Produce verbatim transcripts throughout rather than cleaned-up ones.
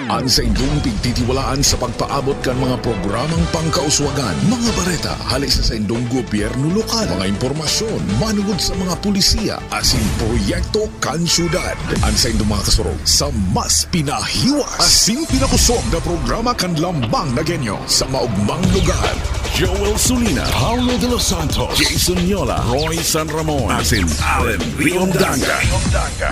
An saindong pigtitiwalaan sa pagpaabot kan mga programang pangkauswagan, mga bareta hali sa saindong gobyerno lokal, mga impormasyon manungod sa mga pulisiya asin proyekto kan syudad. An saindong mga kasurog sa mas pinahiwas asin pinakusog na programa kan Lambang na Genyo sa maugmang lugar. Joel Sulina, Paulo de los Santos, Jason Yola, Roy San Ramon, asin Allen Riondaga.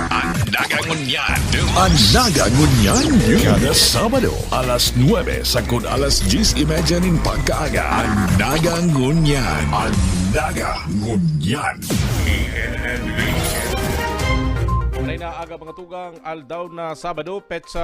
An Naga Ngunyan. An Naga Ngunyan News. Kada Sabado, alas nuebe sagkod alas dyes y media nin pagkaaga. An Naga Ngunyan. An Naga Ngunyan. Maray na aga, mga tugang, aldaw na Sabado, petsa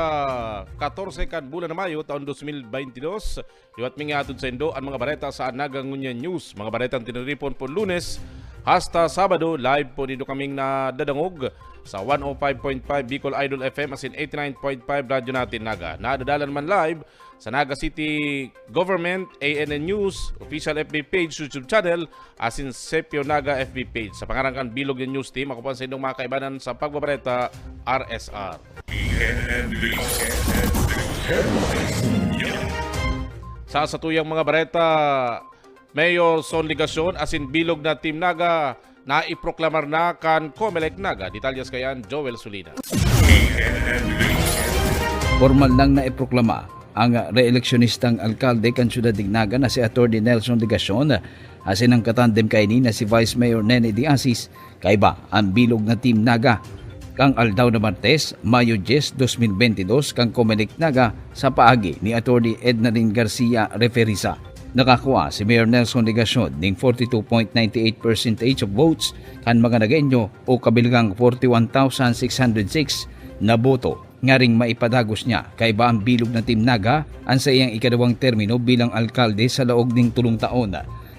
katorse kan bulan na Mayo, taon dos mil beinte dos. Liwat mi nga atod saindo an mga bareta sa Naga Ngunyan News. Mga baretang tiniripon po Lunes hasta Sabado, live po nindo kaming nadadangog sa one oh five point five Bicol Idol F M asin eighty-nine point five Radyo Natin Naga. Nadadalan man live sa Naga City Government, A N N News, official F B page, YouTube channel, asin Sepio Naga F B page. Sa pangaran kan Bilog Yan News Team, ako po ang saindong mga kaibanan sa pagbabareta, R S R. Sa satuyang mga bareta, Mayor Son Legacion asin bilog na Team Naga naiproklamar na kan Comelec Naga. Detalyes kaiyan, Joel Sulina. Pormal nang naiproklama ang reeleksyonistang alkalde kan siyudad nin Naga na si Attorney Nelson Legacion asin ang katandem kaini na si Vice Mayor Nene De Asis. Kaiba an bilog na Team Naga. Kan aldaw na Martes, Mayo dyes, dos mil beinte dos, kan Comelec Naga, sa paagi ni Attorney Ednalyn Garcia Referisa, nakakua si Mayor Nelson Legacion nin forty two point ninety eight percentage of votes kan mga Nagueño o kabilangang forty one thousand six hundred six na boto ngaring maipadagos niya. Kaiba an bilog na Team Naga, an saiyang ikaduwang termino bilang alkalde sa laog nin tolong taon.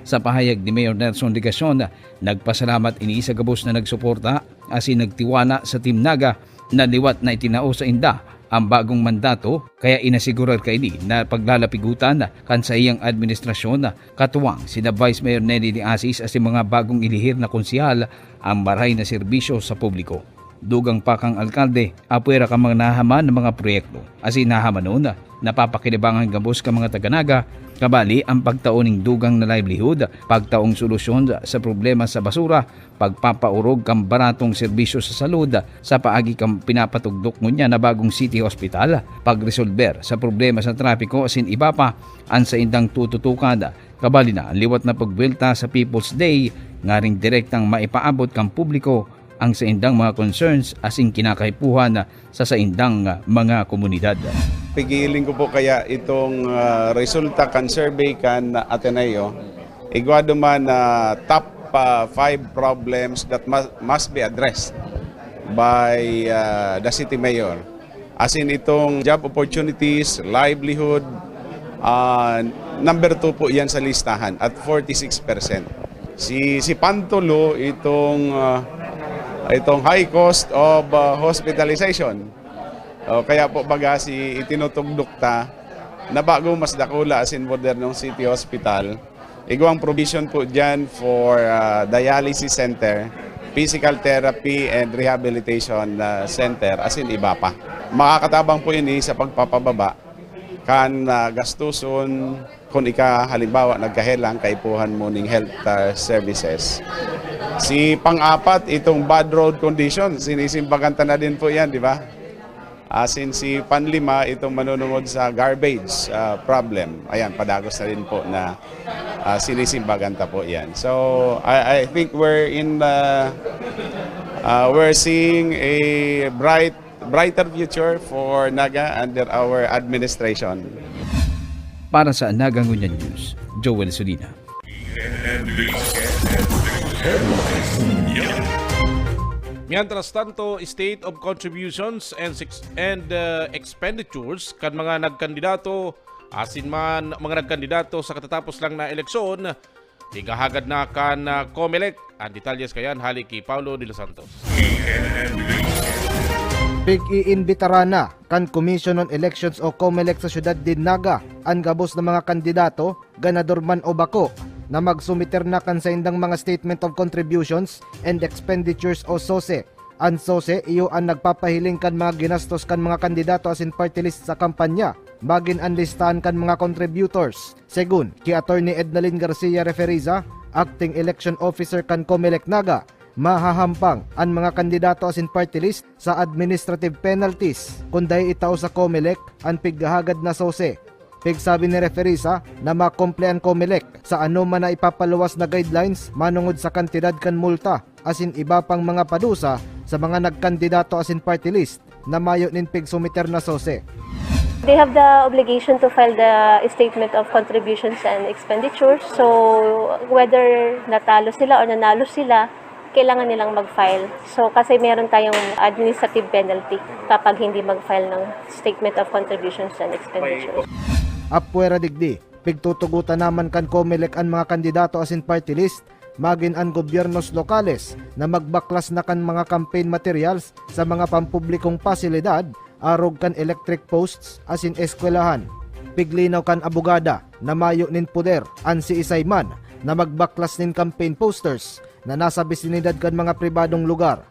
Sa pahayag ni Mayor Nelson Legacion, nagpasalamat ini sa gabos na nagsuporta asin nagtiwala sa Team Naga na liwat na itinao sainda an bagong mandato, kaya inasigurar kaini na paglalapigutan kan saiyang administrasyon, katuwang sina Vice Mayor Nene De Asis asin mga bagong ilihir na konsehal, ang maray na serbisyo sa publiko. Dugang pa kan alkalde, apwera kan mga nahahaman na mga proyekto, asin nahahamanon, napapakinabangan gabos kan mga taga Naga, kabali ang pagtao nin dugang na livelihood, pagtaong solusyon sa problema sa basura, pagpapaorog kan baratong serbisyo sa salud sa paagi kan pinapatugdok ngunyan na bagong city hospital, pagresolber sa problema sa trapiko asin iba pa an saindang tututukan. Kabali na an liwat na pagbuwelta sa People's Day, ngaring direktang maipaabot kan publiko ang saindang mga concerns asin kinakaipuhan sa saindang mga komunidad. Pigiling ko po kaya itong, ah, resulta kan survey kan Ateneo. Igwa duman na top, ah, five problems that mu-, must be addressed by, ah, the city mayor. As in, itong job opportunities, livelihood, ah, number two po yan sa listahan at forty-six percent. Si, si Pantulo, itong, ah, itong high cost of, ah, hospitalization. O, kaya po baga si itinutugdok ta na bago mas dakula as in modernong city hospital. Igwang provision po dyan for, ah, dialysis center, physical therapy and rehabilitation, ah, center, as in iba pa. Makakatabang po ini sa pagpapababa kan, ah, gastuson kun ika, halimbawa, nagkahelang kaipuhan mo ning health, ah, services. Si pang-apat, itong bad road condition, sinisimbagan ta na din po yan, di ba? Asin si panlima, itong manunungod sa garbage, ah, problem. Ayan, padagos na rin po na, ah, sinisimbagan ta po yan. So, I, I think we're in the, ah, we're seeing a bright, brighter future for Naga under our administration. Para sa Naga Ngunyan News, Joel Sulina. Mientras tanto, state of contributions and six, and, uh, expenditures kan mga nagkandidato, asin man mga nagkandidato sa katatapos lang na eleksyon, igahagad na kan, uh, Comelec. Ang detalyes kayan hali ki Paulo de los Santos. Pig-iimbitaran na kan Commission on Elections o Comelec sa siyudad nin Naga an gabos na mga kandidato, ganador man o bako, na magsumiter na kan saindang mga Statement of Contributions and Expenditures o SOSE. An SOSE iyo an nagpapahiling kan mga ginastos kan mga kandidato asin party list sa kampanya, magin an listahan kan mga contributors. Segun ki Attorney Ednalyn Garcia Referiza, Acting Election Officer kan Comelec Naga, mahahampang an mga kandidato asin party list sa administrative penalties kun dai itao sa Comelec an pighahagad na SOSE. Pigsabi ni Referiza na makumple an Comelec sa anoman na ipapaluwas na guidelines manongod sa kantidad kan multa asin iba pang mga padusa sa mga nagkandidato asin party list na mayo nin pigsumiter na SOSE. They have the obligation to file the statement of contributions and expenditures. So, whether natalo sila or nanalo sila, kailangan nilang mag-file. So, kasi meron tayong administrative penalty kapag hindi mag-file ng statement of contributions and expenditures. Apwera digdi, pigtutugotan naman kan Comelec an mga kandidato asin party list, magin an gobyernos lokales na magbaklas na kan mga campaign materials sa mga pampublikong pasilidad, arog kan electric posts asin eskwelahan. Piglinaw kan abogada na mayo nin poder an siisay man na magbaklas nin campaign posters na nasa bisinidad kan mga pribadong lugar.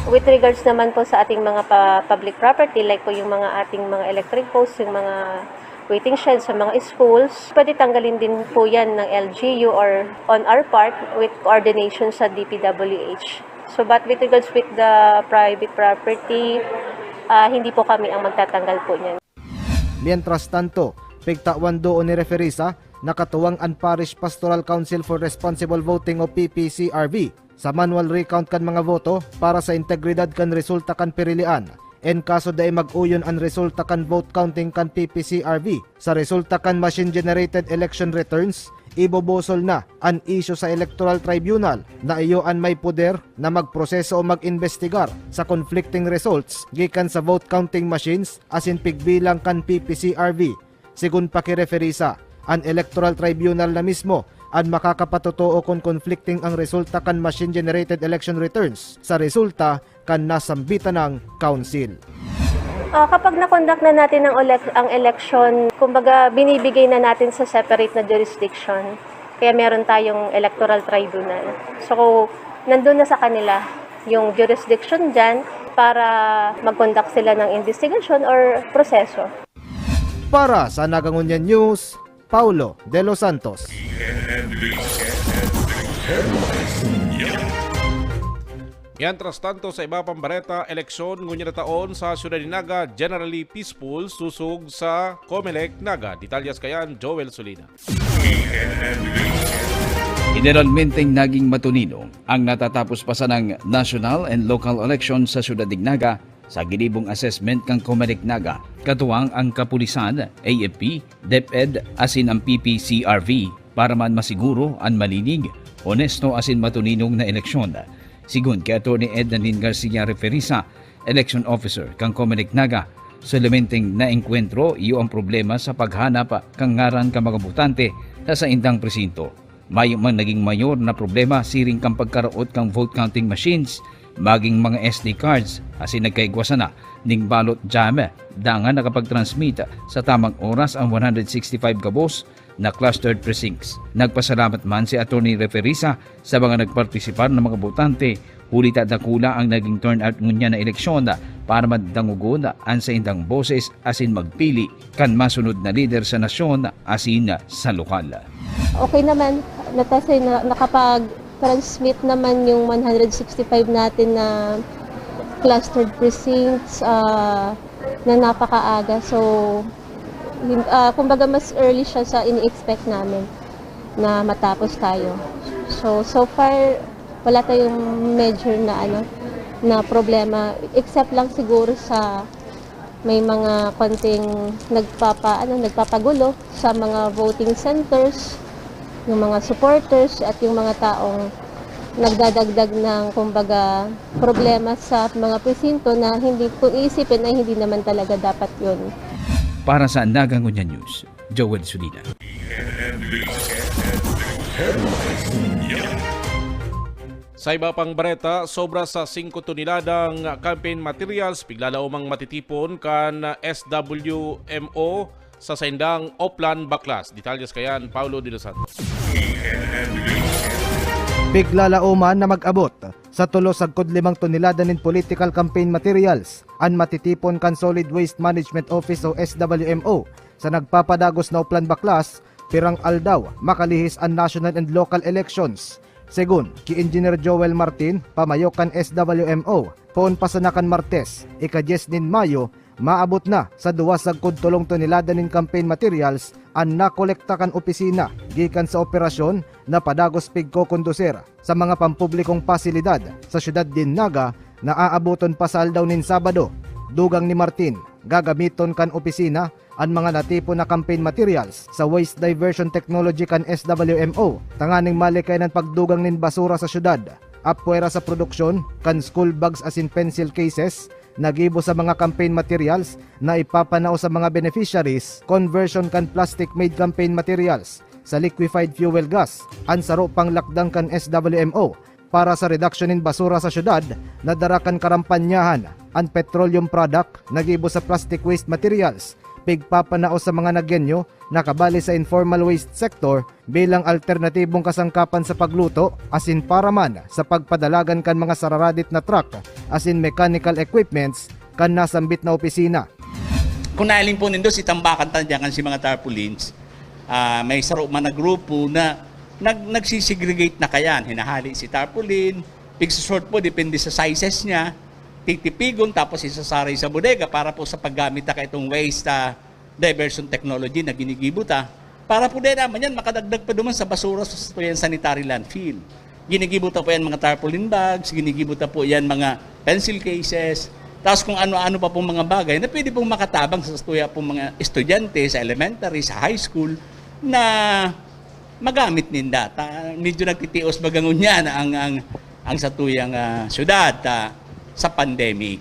With regards naman po sa ating mga pa- public property, like po yung mga ating mga electric posts, yung mga waiting sheds sa mga schools, pwede tanggalin din po yan ng L G U or on our part with coordination sa D P W H. So but with regards with the private property, ah, hindi po kami ang magtatanggal po niyan. Mientras tanto, pigtawan doon ni Referiza na katuwang an Parish Pastoral Council for Responsible Voting o P P C R V sa manual recount kan mga boto para sa integridad kan resulta kan pirilian. En kaso dai mag-uyon an resulta kan vote counting kan P P C R V sa resulta kan machine-generated election returns, ibobosol na an isyu sa Electoral Tribunal na iyo an may poder na magproseso o mag-imbestigar sa conflicting results gikan sa vote counting machines asin pigbilang kan P P C R V. Segun pa ki Referiza, an Electoral Tribunal na mismo an makakapatotoo kun conflicting ang resulta kan machine-generated election returns sa resulta kan nasambitan nang council. Ah, kapag na-conduct na natin ang, elec- ang election, kumbaga binibigay na natin sa separate na jurisdiction. Kaya meron tayong electoral tribunal. So, nandun na sa kanila yung jurisdiction dyan para mag-conduct sila ng investigation or proseso. Para sa Nagangunyan News, Paulo de los Santos. Mientras tanto, sa iba pang bareta, eleksyon ngunyan na taon sa Syudad ni Naga, generally peaceful, susog sa Comelec Naga. Detalyes kayan, Joel Solina. Generalmenteng naging matuninong ang natatapos pa sanang national and local election sa Syudad nin Naga sa ginibong assessment kan Comelec Naga, katuwang ang kapulisan, A F P, DepEd asin ang P P C R V para man masiguro an malinig, onesto asin matuninong na eleksyon. Sigon ki Attorney Ednalyn Garcia Referiza, election officer kan Comelec Naga, solamente naengkwentro iyo ang problema sa paghanap kan ngaran kan mga botante sa saindang presinto. Mayo man naging mayor na problema siring kan pagkaraot kan vote counting machines, maging mga S D cards, asin nagkaigwa sana ning ballot jam, dangan nakapag-transmit sa tamang oras ang one hundred sixty-five gabos na clustered precincts. Nagpasalamat man si Attorney Referiza sa mga nagpartisipar na mga botante, huli ta dakula ang naging turnout ngunyan na eleksyon para madangogon an saindang boses asin magpili kan masunod na lider sa nasyon asin sa lokal. Okay naman, natesay na nakapag-transmit naman yung one hundred sixty-five natin na clustered precincts ah, na napakaaga. So, hin- ah, kumbaga mas early siya sa ini-expect namin na matapos tayo. So, so far, wala tayong major na ano na problema except lang siguro sa may mga konting nagpapa ano nagpapagulo sa mga voting centers, yung mga supporters at yung mga taong nagdadagdag ng kumbaga problema sa mga presinto na hindi kung iisipin ay hindi naman talaga dapat yun. Para sa Nagangunyan News, Joel Sulina. Sa iba pang bareta, sobra sa singko toneladang campaign materials piglalaomang matitipon kan S W M O sa saindang Oplan Baklas. Detalyes kayan, Paulo de los Santos. Piglalaoman na mag-abot sa tulo sagkod limang tonelada nin political campaign materials an matitipon kan Solid Waste Management Office o S W M O sa nagpapadagos na Oplan Baklas, pirang aldaw makalihis an national and local elections. Segun ki Engineer Joel Martin, pamayo kan S W M O, poon pa sana kan Martes, ika-dyes nin Mayo, maabot na sa duwa sagkod tolong tonelada nin campaign materials an nakolekta kan opisina gikan sa operasyon na padagos pigkokonduser sa mga pampublikong pasilidad sa siyudad nin Naga na aaboton pa sa aldaw nin Sabado. Dugang ni Martin, gagamiton kan opisina an mga natipon na campaign materials sa waste diversion technology kan S W M O tanganing malikayan an pagdugang nin basura sa syudad. Apwera sa produksyon kan school bags asin pencil cases, nagibo sa mga campaign materials na ipapanao sa mga beneficiaries, conversion kan plastic-made campaign materials sa liquefied fuel gas, an saro pang lakdang kan S W M O para sa reduction nin basura sa syudad na dara kan karampanyahan, an petroleum product na gibo sa plastic waste materials, pigpapanao sa mga nagyenyo na kabali sa informal waste sector bilang alternatibong kasangkapan sa pagluto asin para man sa pagpadalagan kan mga sararadit na truck asin mechanical equipments kan nasambit na opisina. Kung nahiling po nindo, si tambakan ta diyan kan si mga tarpaulins, ah, may saro man na grupo na nag-, nagsisegregate na kayan. Hinahali si tarpaulin, pigsusort po, depende sa sizes niya, titipigon, tapos isasaray sa bodega para po sa paggamit na kaitong waste, ah, diversion technology na ginigibo ta. Para po din naman yan, makadagdag pa duman sa basura sa satuyan sanitary landfill. Ginigibo ta po yan mga tarpaulin bags, ginigibo ta po yan mga pencil cases. Tapos kung ano-ano pa pong mga bagay na pwede pong makatabang sa satuya pong mga estudyante sa elementary, sa high school, na magamit ninda. Ta-, medyo nagtitios baga ngunyan ang, ang, ang satuyang, ah, syudad, ah, sa pandemic.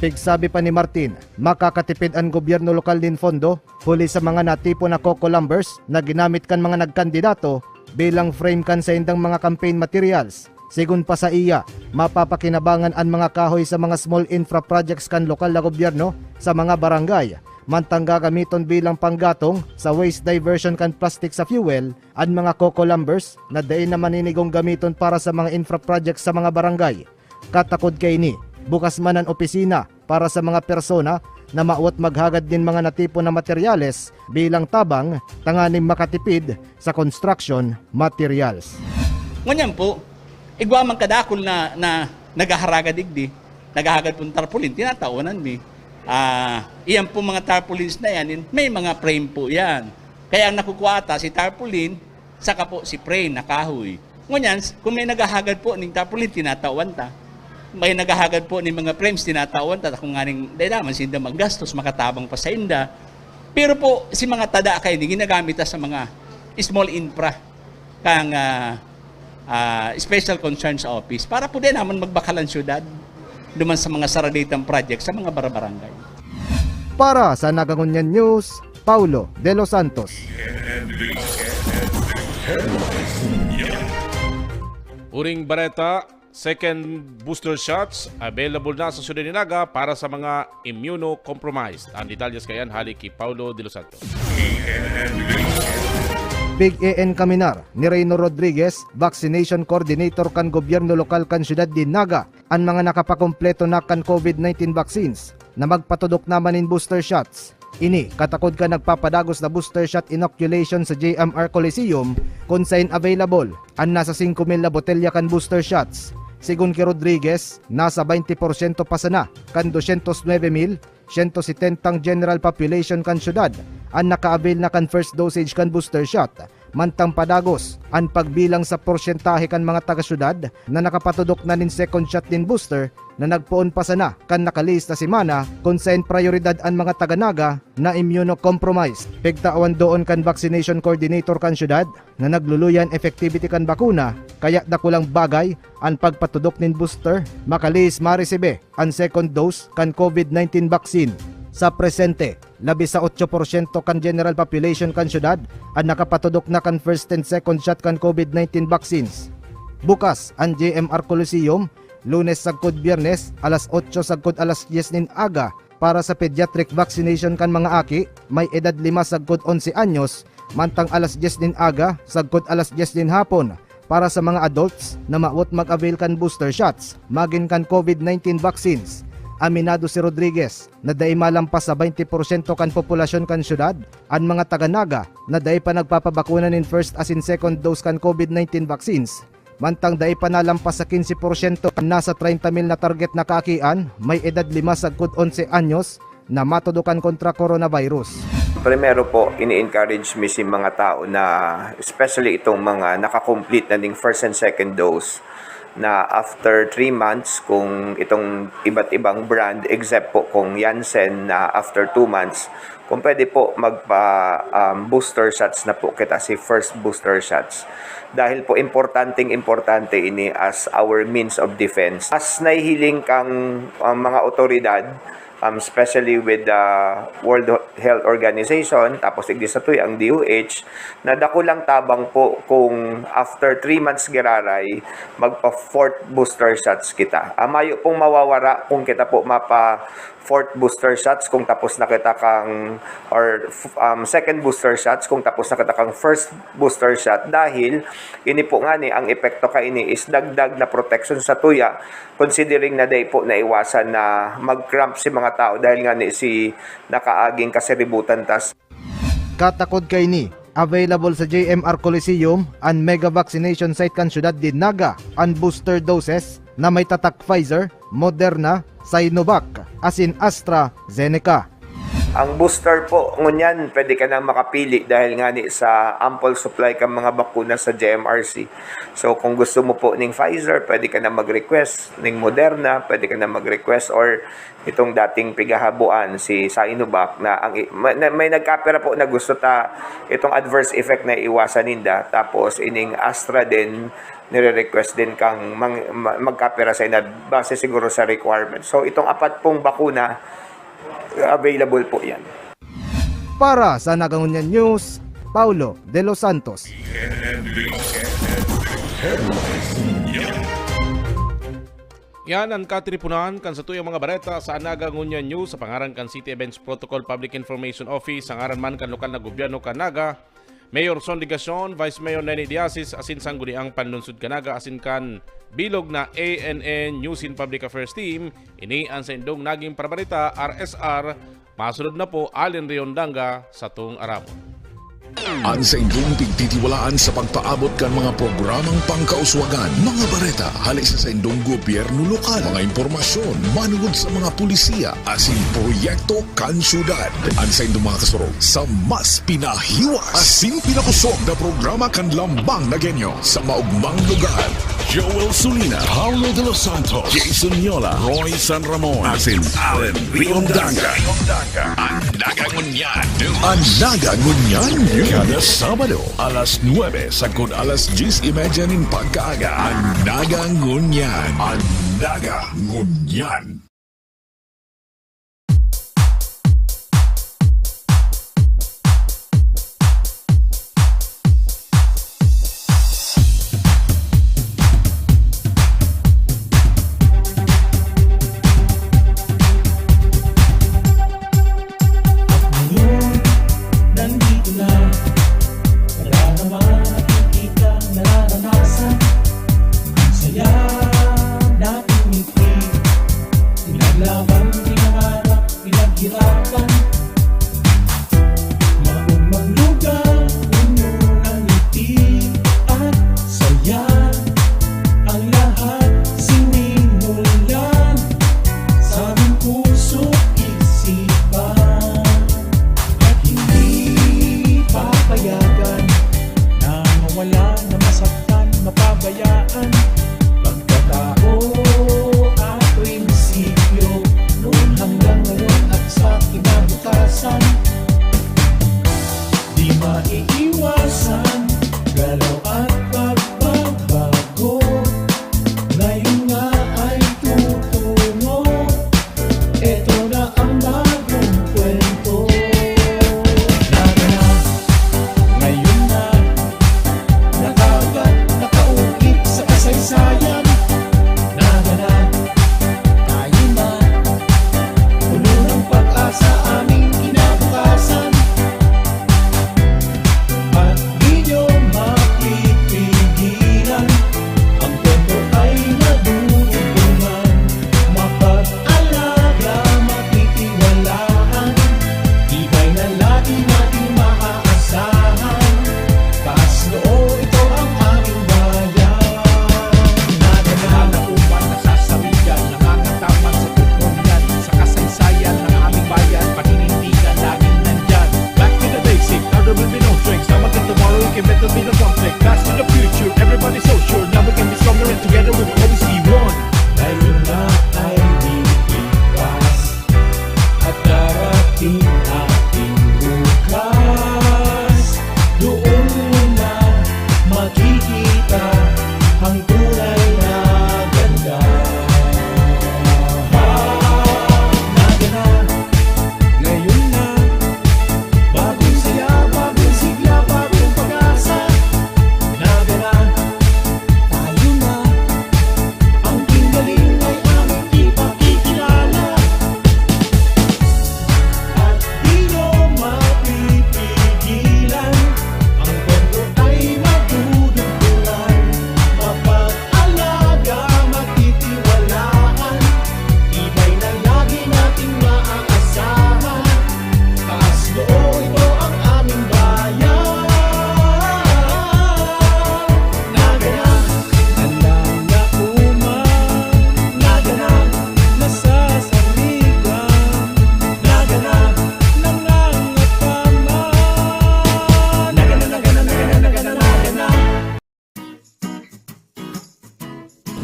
Pigsabi pa ni Martin, makakatipid an gobyerno lokal nin pondo huli sa mga natipon na coco lumbers na ginamit kan mga nagkandidato bilang frame kan saindang mga campaign materials. Sigon pa saiya, mapapakinabangan an mga kahoy sa mga small infra projects kan lokal na gobyerno sa mga barangay, mantang gagamiton bilang panggatong sa waste diversion kan plastik sa fuel an mga coco lumbers na dai na maninigong gamiton para sa mga infra projects sa mga barangay. Katakod kaini, bukas man an opisina para sa mga persona na mawot maghagad nin mga natipon na materyales bilang tabang tanganing makatipid sa construction materials. Ngunyan po, igwa man kadakul na, na naghaharagad digdi, naghahagad pong tarpaulin, tinatawanan mi. Ah, iyan po mga tarpaulins na yan, may mga frame po yan. Kaya ang nakukuha ata si tarpaulin, saka po si frame na kahoy. Ngunyan, kung may naghahagad po ning tarpaulin, tinatawan ta. May naghahagad po ning mga frames, tinatawan ta. Kung nganing, dai naman sinda maggastos, makatabang pa sa inda. Pero po, si mga tada kayo, ginagamit ta sa mga small infra, kang, ah, ah, special concerns office. Para po din naman magbakal ang syudad duman sa mga saraditang project sa mga barabarangay. Para sa Nagangunyan News, Paulo de los Santos. Uring bareta, second booster shots available na sa Ciudad de Naga para sa mga immunocompromised. Ang detalyes kayan hali ki Paulo de los Santos. Pig-e-enkaminar ni Reyno Rodriguez, vaccination coordinator kan gobyerno lokal kan siyudad nin Naga, an mga nakapakompleto na kan COVID nineteen vaccines na magpatudok naman nin booster shots. Ini katakod kan nagpapadagos na booster shot inoculation sa J M R Coliseum, kun sain available an nasa singko mil na botelya kan booster shots. Sigon ki Rodriguez, nasa baynte porsyento pa sana kan dosyentos nuebe mil siyento setentang general population kan syudad an naka-avail na kan first dosage kan booster shot, mantang padagos an pagbilang sa porsyentahe kan mga taga-syudad na nakapatudok na nin second shot nin booster na nagpoon pa sana kan nakalihis na semana, kun sain prayoridad an mga taga-Naga na immunocompromised. Pigtawan doon kan vaccination coordinator kan syudad na nagluluya an effectivity kan bakuna, kaya dakulang bagay an pagpatudok nin booster, makalihis maresibe an second dose kan COVID nineteen vaccine. Sa presente, labi sa otso porsyento kan general population kan syudad an nakapatudok na kan first and second shot kan COVID nineteen vaccines. Bukas an J M R Coliseum, Lunes sagkod Biyernes, alas otso sagkod alas dyes nin aga, para sa pediatric vaccination kan mga aki may edad lima sagkod onse anyos, mantang alas dyes nin aga sagkod alas dyes nin hapon para sa mga adults na mawot mag-avail kan booster shots magin kan COVID nineteen vaccines. Aminado si Rodriguez na dai malampas sa twenty porsyento kan populasyon kan syudad an mga taga Naga na dai pa nagpapabakuna nin first asin second dose kan COVID nineteen vaccines. Mantang dai pa nalampas sa quince porsyento kan nasa treinta mil na target na kaakian, may edad lima sagkod onse anyos, na matudokan kontra coronavirus. Primero po, ini-encourage mi si mga tao na, especially itong mga naka-complete na ning first and second dose, na after three months, kung itong iba't ibang brand, except po kung Janssen, na after two months, kung pwede po, magpa, um, booster shots na po kita, si first booster shots. Dahil po, importanteng-importante ini as our means of defense. As nahihiling kang, um, mga otoridad, um, especially with the World Health Organization, tapos igdi satuya ang D O H, na dakulang tabang po kung after three months giraray, magpa-fourth booster shots kita. Ah, mayo pong mawawara kung kita po mapa-fourth booster shots kung tapos na kita kang, or, um, second booster shots kung tapos na kita kang first booster shot, dahil ini po ngani, ang epekto kaini is dagdag na protection satuya, considering na dai po naiwasan na mag-cramp si mga tao dahil ngani si nakaaging kasiributan tas. Katakod kaini, available sa J M R Coliseum an mega vaccination site kan syudad nin Naga, an booster doses na may tatak Pfizer, Moderna, Sinovac, asin AstraZeneca. Ang booster po, ngunyan, pwede ka nang makapili dahil ngani sa ample supply kan mga bakuna sa J M R C. So, kung gusto mo po ning Pfizer, pwede ka na mag-request, ning Moderna, pwede ka na mag-request, or itong dating pigahabuan, si Sinovac, na ang i-, may, na, may nagkapira po na gusto ta itong adverse effect na iwasan ninda. Tapos, ining Astra din, nire-request din kang mang-, ma-, magkapira sa inad, base siguro sa requirement. So, itong apat pong bakuna, available po yan. Para sa Naga Ngunyan News, Paulo De Los Santos. Yan an katiriponan kan satuyang mga bareta sa Naga Ngunyan News sa pangaran kan City Events Protocol Public Information Office, sa ngaran man kan lokal na gobyerno kan Naga, Mayor Son Legacion, Vice Mayor Neni Diasis, asin Sangguniang Panlunsod kan Naga, asin kan bilog na A N N News and Public Affairs Team, ini an saindong naging parabareta, R S R. Masunod na po, Allen Rion Danga, satong aramon. An saindong pigtitiwalaan sa pagpaabot kan mga programang pangkauswagan, mga bareta hale sa saindong gobyerno lokal, mga impormasyon manongod sa mga pulisiya asin proyekto kan syudad. An saindong mga kasurog sa mas pinahiwas asin pinakosog na programa kan Lambang Nagenyo sa maogmang lugar. Joel Sulina, Paulo De Los Santos, Jason Yola, Roy San Ramon, asin Allen Riondanga. An Naga Ngunyan News. An Naga Ngunyan News. Kada Sabado, alas nuebe sagkod alas dyes y media nin pagkaaga. An Naga Ngunyan. An Naga Ngunyan. At ngayon, nandito na. Nadarama, nakikita, nararanasan. Ang saya nating ngiti. Pinaglaban, pinangarap, pinaghirapan. Maong maglugaw, puno ng ngiti at saya. Ang lahat sinimulan sa aming puso't isipan. At hindi papayagan na mawala, na masaktan, mapabayaan. Pagkatao at prinsipyo, noon hanggang ngayon at sa kinabukasan. Di maiiwasan, galaw at pagbabago. Ngayon nga ay tutungo. Eto na ang bagong kwento. Naga na, ngayon na. Nakaugat, nakaukit sa kasaysayan. Naga na, tayo na. Puno ng pag-asa aming kinabukasan. At di nyo mapili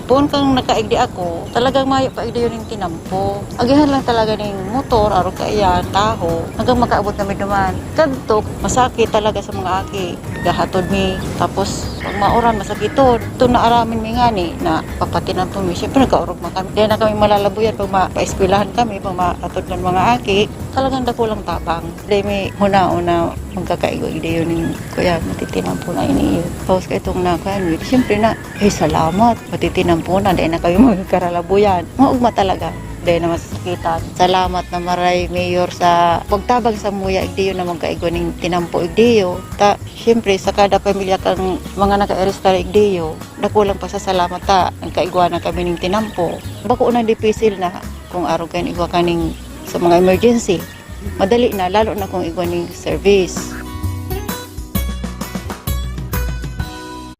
Poon kang nakaigdi ako, talagang mayo pa igdi yun yung tinampo. Agihan lang talaga ning motor, arog kaiyan, taho, hanggang makaabot kami duman. Kadto, masakit talaga sa mga aki. Gahatod mi, tapos pag mauran, masakiton. Ito na aramin mi ngani na papatinampo mi. Siyempre, nagkaorog man kami. Di na kami malalabuyan pag ma-, paeskwelahan kami, pag maatod ng mga aki. Talagang dakulang tabang. Di mi hunaon na magkakaigwa-igdi yun yung kuya, matitinampo na ini. Tapos kaitong na, kuya, siyempre na, "Ay, salamat. Matitinampo na. Dahil na kami magkaralabuyan." Maugma talaga. Dahil na masasakitan. Salamat na maray, Mayor, sa pagtabang sa muya, igdiyo na magkaigwa ning tinampo, igdiyo. Ta, siyempre, sa kada pamilya kang mga naka-register, igdiyo, dakulang pasasalamat ta, nagkaigwa na kami ning tinampo. Bako na dipisil na kung araw kayo igwa kaning sa mga emergency. Madali na, lalo na kung igwa ning service.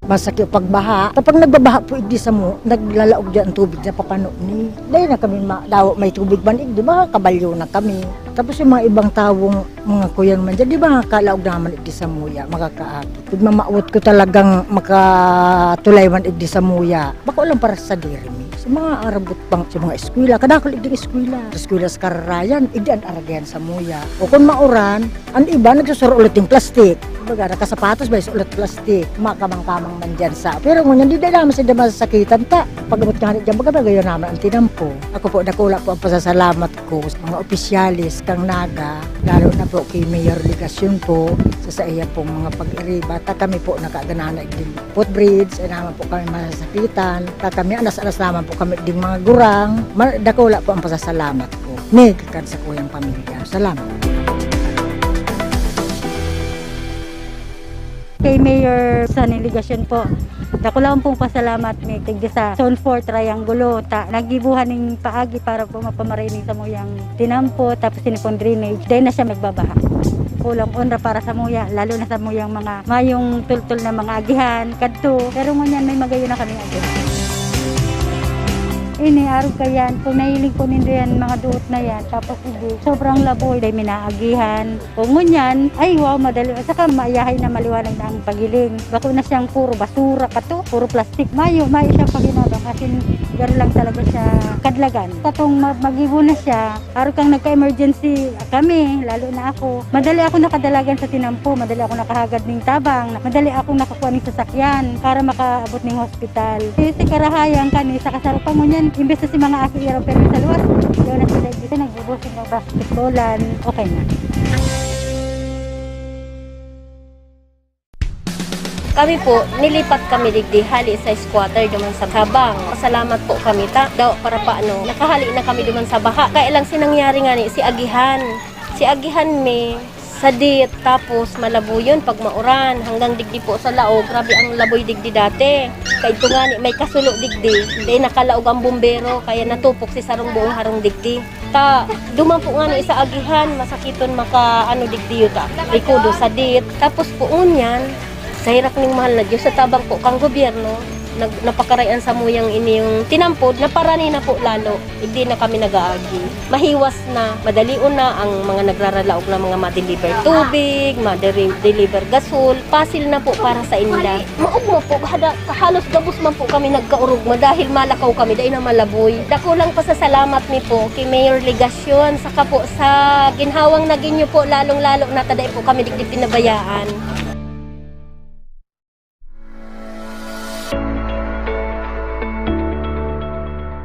Masakit pagbaha. Kapag nagbabaha po igdi samo, naglalaog diyan ang tubig na papano ni. Dahil na kami ma-, daw may tubig man igdi, makakabalyo na kami. Tapos yung mga ibang tawong mga kuyan man dyan, di ba, kalaog naman igdi sa muya, makakaagi. Pag mamawot ko talagang makatulay man igdi sa muya, bako lang para sa diri mi. Sa mga arabot pang, sa mga eskwela, kadakol igdi eskwela. Sa eskwela sa Kararayan, igdi an aragayan sa muya. O kung mauran, An iba nagsusuro ulit ning plastik. Kumbaga, nakasapatos ba, ulit plastik. Makamang-kamang man dyan sa, pero ngunyan, di na naman sila masasakitan ta. Pag-abot nga ni dyan, baga, bagayon naman ang tinampo. Ako po, dakula po ang pasasalamat ko sa mga opisyales kang Naga, lalo na po kay Mayor Legacion po, sa, sa iya pong mga pag-iriba. Ta kami po, nakaganana din footbridge, ay naman po kami masasakitan. Ta kami, anas-anas naman po kami ding mga gurang. Ma-, dakula po ang pasasalamat ko. Ni, kakan sa kuyang pamilya. Salamat. Kay Mayor Sonny Legacion po, dakulaon pong pasalamat mi tigdi sa Zone four Triangulo, ta naggibuhan ning paagi para po mapamaray ning samuyang tinampo, tapos ini pong drainage, dahil na siya magbabaha. Kulang onra para sa muya, lalo na sa muyang mga mayong tultol na mga agihan, kadto. Pero ngunyan may magayon na kami agihan. Ini, arog kayan, kung nahiling po nindo yan, mga duot na yan, tapos hindi, sobrang laboy, dahil minaagihan. O ngunyan, ay wow, madali. Saka mayahay na maliwanag na ang pagiling. Bako na siyang puro basura kato, puro plastic. Mayo, mayo siyang paginabang. As in, garo lang talaga siya kadlagan. Katong ma-, magibo na siya, araw kang nagka-emergency kami, lalo na ako. Madali ako nakadalagan sa tinampo, madali ako nakahagad ning tabang, madali akong nakakuha ning sasakyan para makaabot ning hospital. Si, si Karahayan kani, sa kasaro pa ngunyan, imbes na si mga aki iraw pero sa luwas, yun na sila dito, nagbubusig ng basketballan, okay na. Kami po, nilipat kami digdi hali sa squatter duman sa Tabang. Pasalamat po kami ta, daw para paano, nakahali na kami duman sa baha. Kaya lang sinangyari nga ni si Agihan. Si Agihan may sadit, tapos malabuyon pag mauran. Hanggang digdi po sa laog, grabe ang laboy digdi dati. Kaidto nga ni, may kasulo digdi. Dahil nakalaog ang bumbero, kaya natupok si sarong buong harong digdi. Ta, duman po nga ni sa Agihan, masakiton maka, ano, digdiyo ta. Likodo, sadit. Tapos po ngunyan, sa herak ning mahal na Diyos, sa tabang po kang gobyerno, nag-, napakaray an samuyang ini yung tinampod, naparani na po lalo. Hindi na kami nag-aagi. Mahiwas na, madalion na ang mga nagraralaog na mga ma-deliver tubig, ma-deliver gasol. Pasil na po para sa inda. Maugma po, hada, halos gabos man po kami nagkaurugma dahil malakaw kami, dahil na malaboy. Dakulang pasasalamat mi po kay Mayor Legacion, saka po sa ginhawang nagin niyo po, lalong-lalo na ta dai po kami digdi pinabayaan.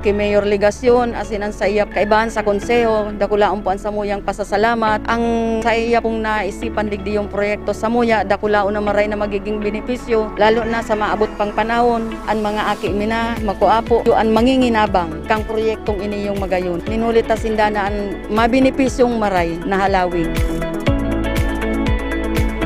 Kay Mayor Legacion, asin an saiya kaibahan sa konseho, dakulaon po an samuyang pasasalamat. Ang saiya pong naisipan digdi yung proyekto samuya, dakulaon na maray na magiging benepisyo, lalo na sa maabot pang panahon, an mga aki mi na, makua po, an manginginabang kang proyektong ini yung magayon. Minuli ta sinda na an mabenepisyong maray na halawig.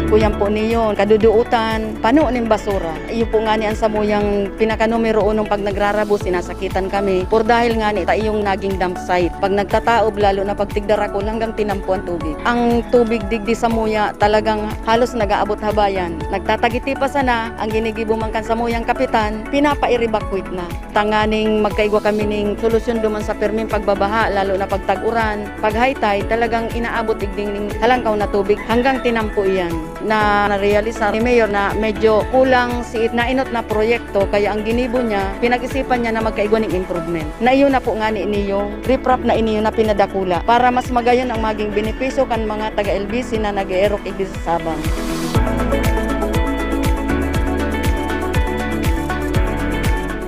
Kuyan po niyo, kaduduutan, pano nin basura. Iyo po ngani an samuyang pinaka numero unong pag nagrarabo, sinasakitan kami. Por dahil ngani ta iyong naging dump site. Pag nagtataob, lalo na pag tigdarakol, hanggang tinampo an tubig. Ang tubig digdi samuya talagang halos nag-aabot habayan. Nagtatagiti pa sana, ang ginigibo man kan samuyang kapitan, pinapa-evacuate na. Tanganing magkaigwa kami ning solusyon duman sa pirming pagbabaha, lalo na pag tag-uran. Pag high tide, talagang inaabot igding ning halangkaw na tubig hanggang tinampo iyan. Na narealisar ni Mayor na medyo kulang si nainot na proyekto, kaya ang ginibo niya, pinag-isipan niya na magkaigwa ning improvement. Na iyo na po ngani niyong riprap na iniyo na pinadakula para mas magayon ang maging benepisyo kan mga taga-L B C na nag-eerok igdi sa Sabang.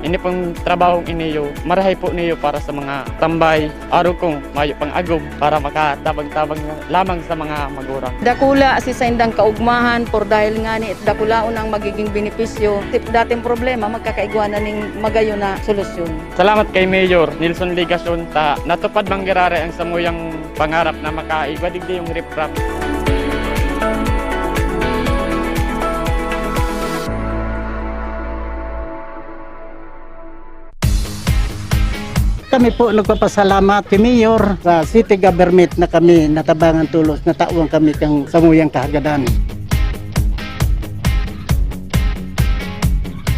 Ini pong trabahong iniyo, marahay po niyo para sa mga tambay, arog kong mayo pang agom para makatabang-tabang lamang sa mga magurang. Dakula si saindang kaugmahan, por dahil ngani dakulaon ang magiging benepisyo. Tip dating problema, magkakaigwa na ning magayon na solusyon. Salamat kay Mayor Nelson Legacion ta natupad manggiraray ang samuyang pangarap na makaigwa digdi yung riprap. Kami po nagpapasalamat kay Mayor sa city government na kami natabangan tolos, natawan kami kang samuyang kahagadan.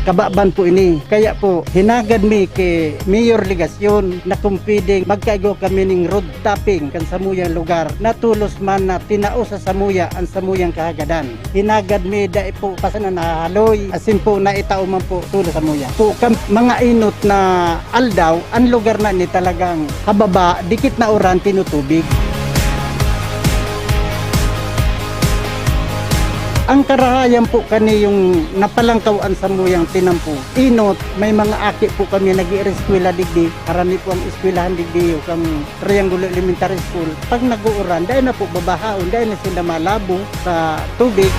Kababan po ini. Kaya po, hinagad mi ki Mayor Legacion na kung pwedeng magkaigwa kami ning road tapping kan samuyang lugar na tolos man na tinao sa samuya an samuyang kahagadan. Hinagad mi dai po pasan na nahahaloy, asin po naitao man po tolos samuya. Po kan mga inot na aldaw, an lugar na ni talagang hababa, dikit na uran, tinutubig. Ang karahayan po kani yung napalangkaw an samuyang tinampo. Inot, may mga aki po kami nag-iireskwela digdi. Harani po ang eskwelahan digdi, yung kang Triangulo Elementary School. Pag nag-uuran, dahil na po babahaon, dahil na sila malabo sa tubig.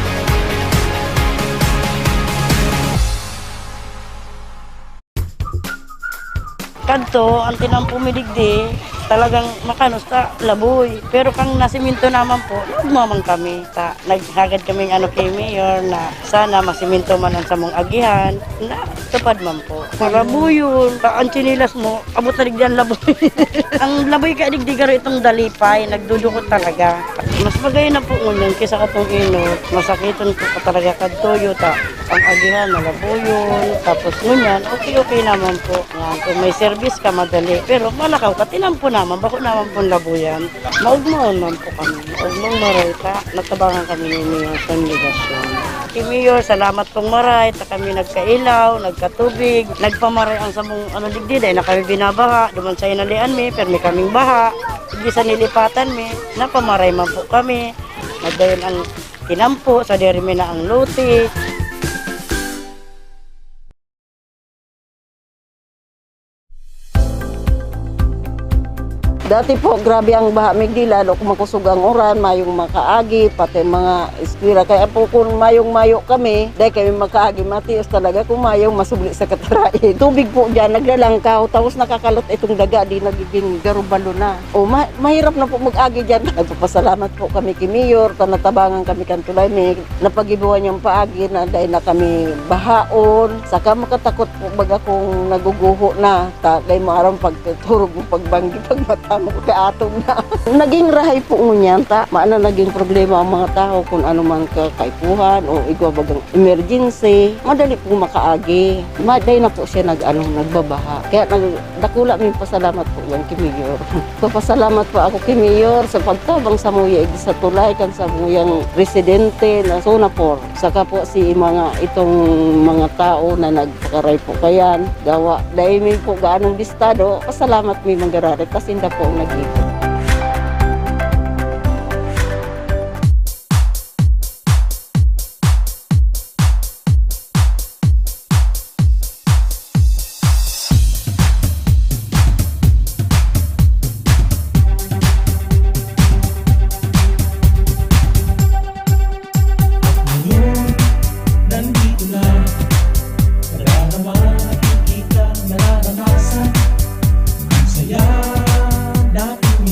Kadto, ang tinampo mi digdi, talagang makanos ta, laboy. Pero kang nasimento naman po, nagmaman kami. Ta, naghagad kaming ano kay Mayor na sana masimento man ang samong agihan. Na, tupad man po. Sa labuyon, ta, ang tsinelas mo, abot na digdi ang laboy. Ang laboy kaya digdi garo itong dalipay, nagdudukot talaga. Mas magayon na po ngunyan kaysa katong inot. Masakiton po ka talaga kadto, ta. Ang agihan, malabuyon. Tapos ngunyan, okay-okay naman po. Yan, kung may service ka, madali. Pero malakaw ka, tinampo naman, bako naman pong labuyan. Maugmaon man po kami. Maugmang maray ta, natabangan kami ni Mayor Son Legacion. Ki Mayor, salamat pong maray, ta kami nagkailaw, nagkatubig, nagpamaray ang samong ano digdi, dai na kami binabaha, duman sa inalian mi, permi kaming baha, digdi sa nilipatan mi, napamaray man po kami, nagdayon ang tinampo, sa diri mi na ang lote. Dati po, grabe ang baha, migdi, lalo kung makusog ang uran, mayong makaagi, pati mga eskwela. Kaya po, kung mayong-mayo kami, dahil kami makaagi, matios talaga kung mayong masubli sa katarain. Tubig po dyan, naglalangkaw, tapos nakakalot itong daga, di nagiging garubalo na. O, ma-, mahirap na po mag-agi dyan. Nagpapasalamat po kami kay Mayor, ta natabangan kami kan tulay, may napagibuhan niyang paagi na dahil na kami bahaon. Saka makatakot po baga kung naguguho na. Ta, dahil mo aram pagtuturog mo, pagbanggi, pagmata mo, kaatong na. Naging rahay po ngunyan, ta. Maana naging problema ang mga tao kung ano man ka kaipuhan o igwa bagang emergency. Madali pong makaagi. Ma-, dahil na po siya nag-ano, nagbabaha. Kaya nag-, dakula may pasalamat po yan kay Mayor. Papasalamat po ako kay Mayor sa pagtabang samuya, igdi sa tulay, kan samuyang residente na Sonapor. Saka po si mga, itong mga tao na nagpakaray po kayan. Gawa, dahil may po gaanong bistado, pasalamat may manggararit, tas inda po ang nag-ibig. At ngayon, nandito na. Nadarama, nakikita, nararanasan. Ang saya natin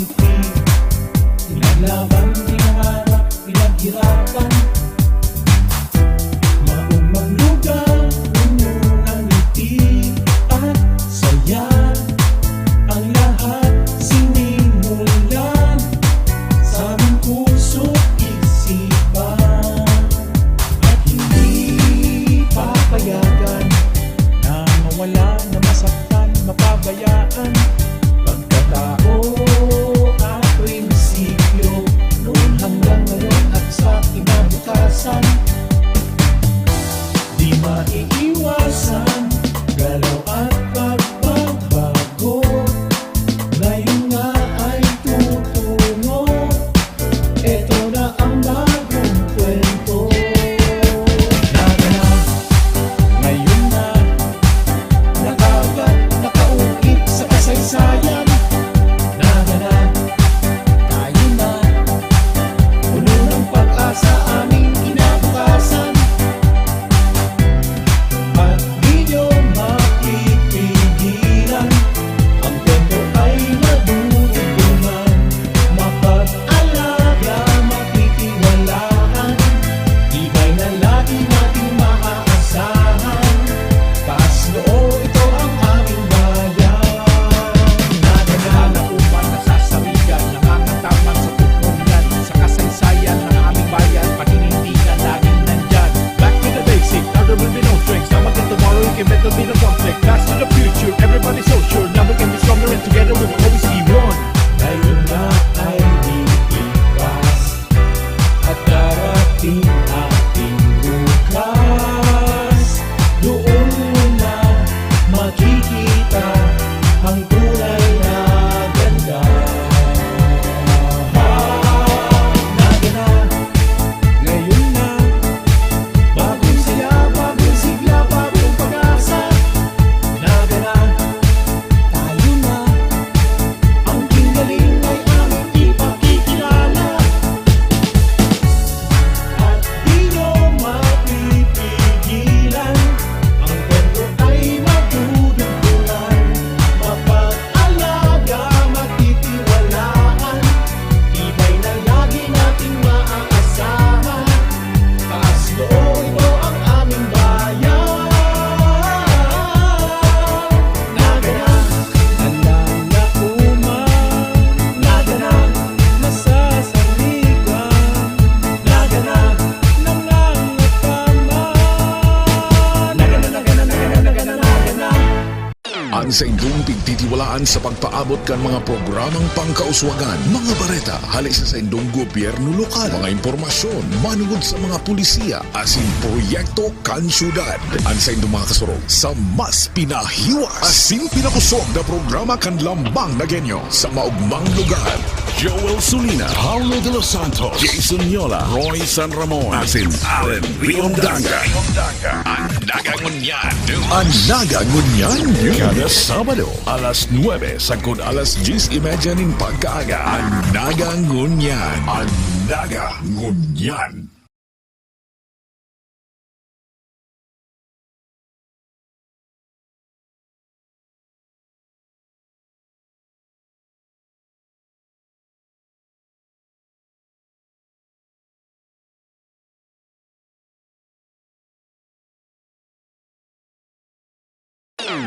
Saindong pigtitiwalaan sa pagpaabot kan mga programang pangkauswagan, mga bareta hali sa saindong gobyerno lokal, mga impormasyon manungod sa mga pulisiya asin proyekto kan syudad. An saindong mga kasurog sa mas pinahiwas asin pinakosog na programa kan Lambang na Genyo sa maugmang lugar. Joel Sulina, Paulo de los Santos, Jason Yola, Roy San Ramon, asin Allen Riondanga. An Naga Ngunyan News. An Naga Ngunyan News. Kada Sabado, alas nuebe sagkod alas dyes y media nin pagkaaga. An Naga Ngunyan. An Naga Ngunyan.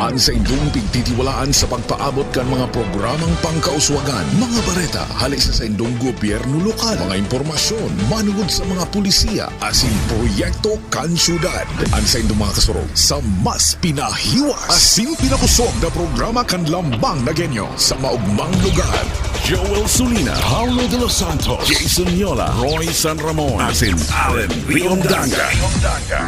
An saindong pigtitiwalaan sa pagpaabot kan mga programang pangkauswagan, mga bareta hali sa saindong gobyerno lokal, mga impormasyon manungod sa mga pulisiya asin proyekto kan syudad. An saindong mga kasurog sa mas pinahiwas asin pinakosog na programa kan Lambang na Genyo sa maugmang lugar. Joel Sulina, Paulo de los Santos, Jason Yola, Roy San Ramon, asin Allen Riondanga.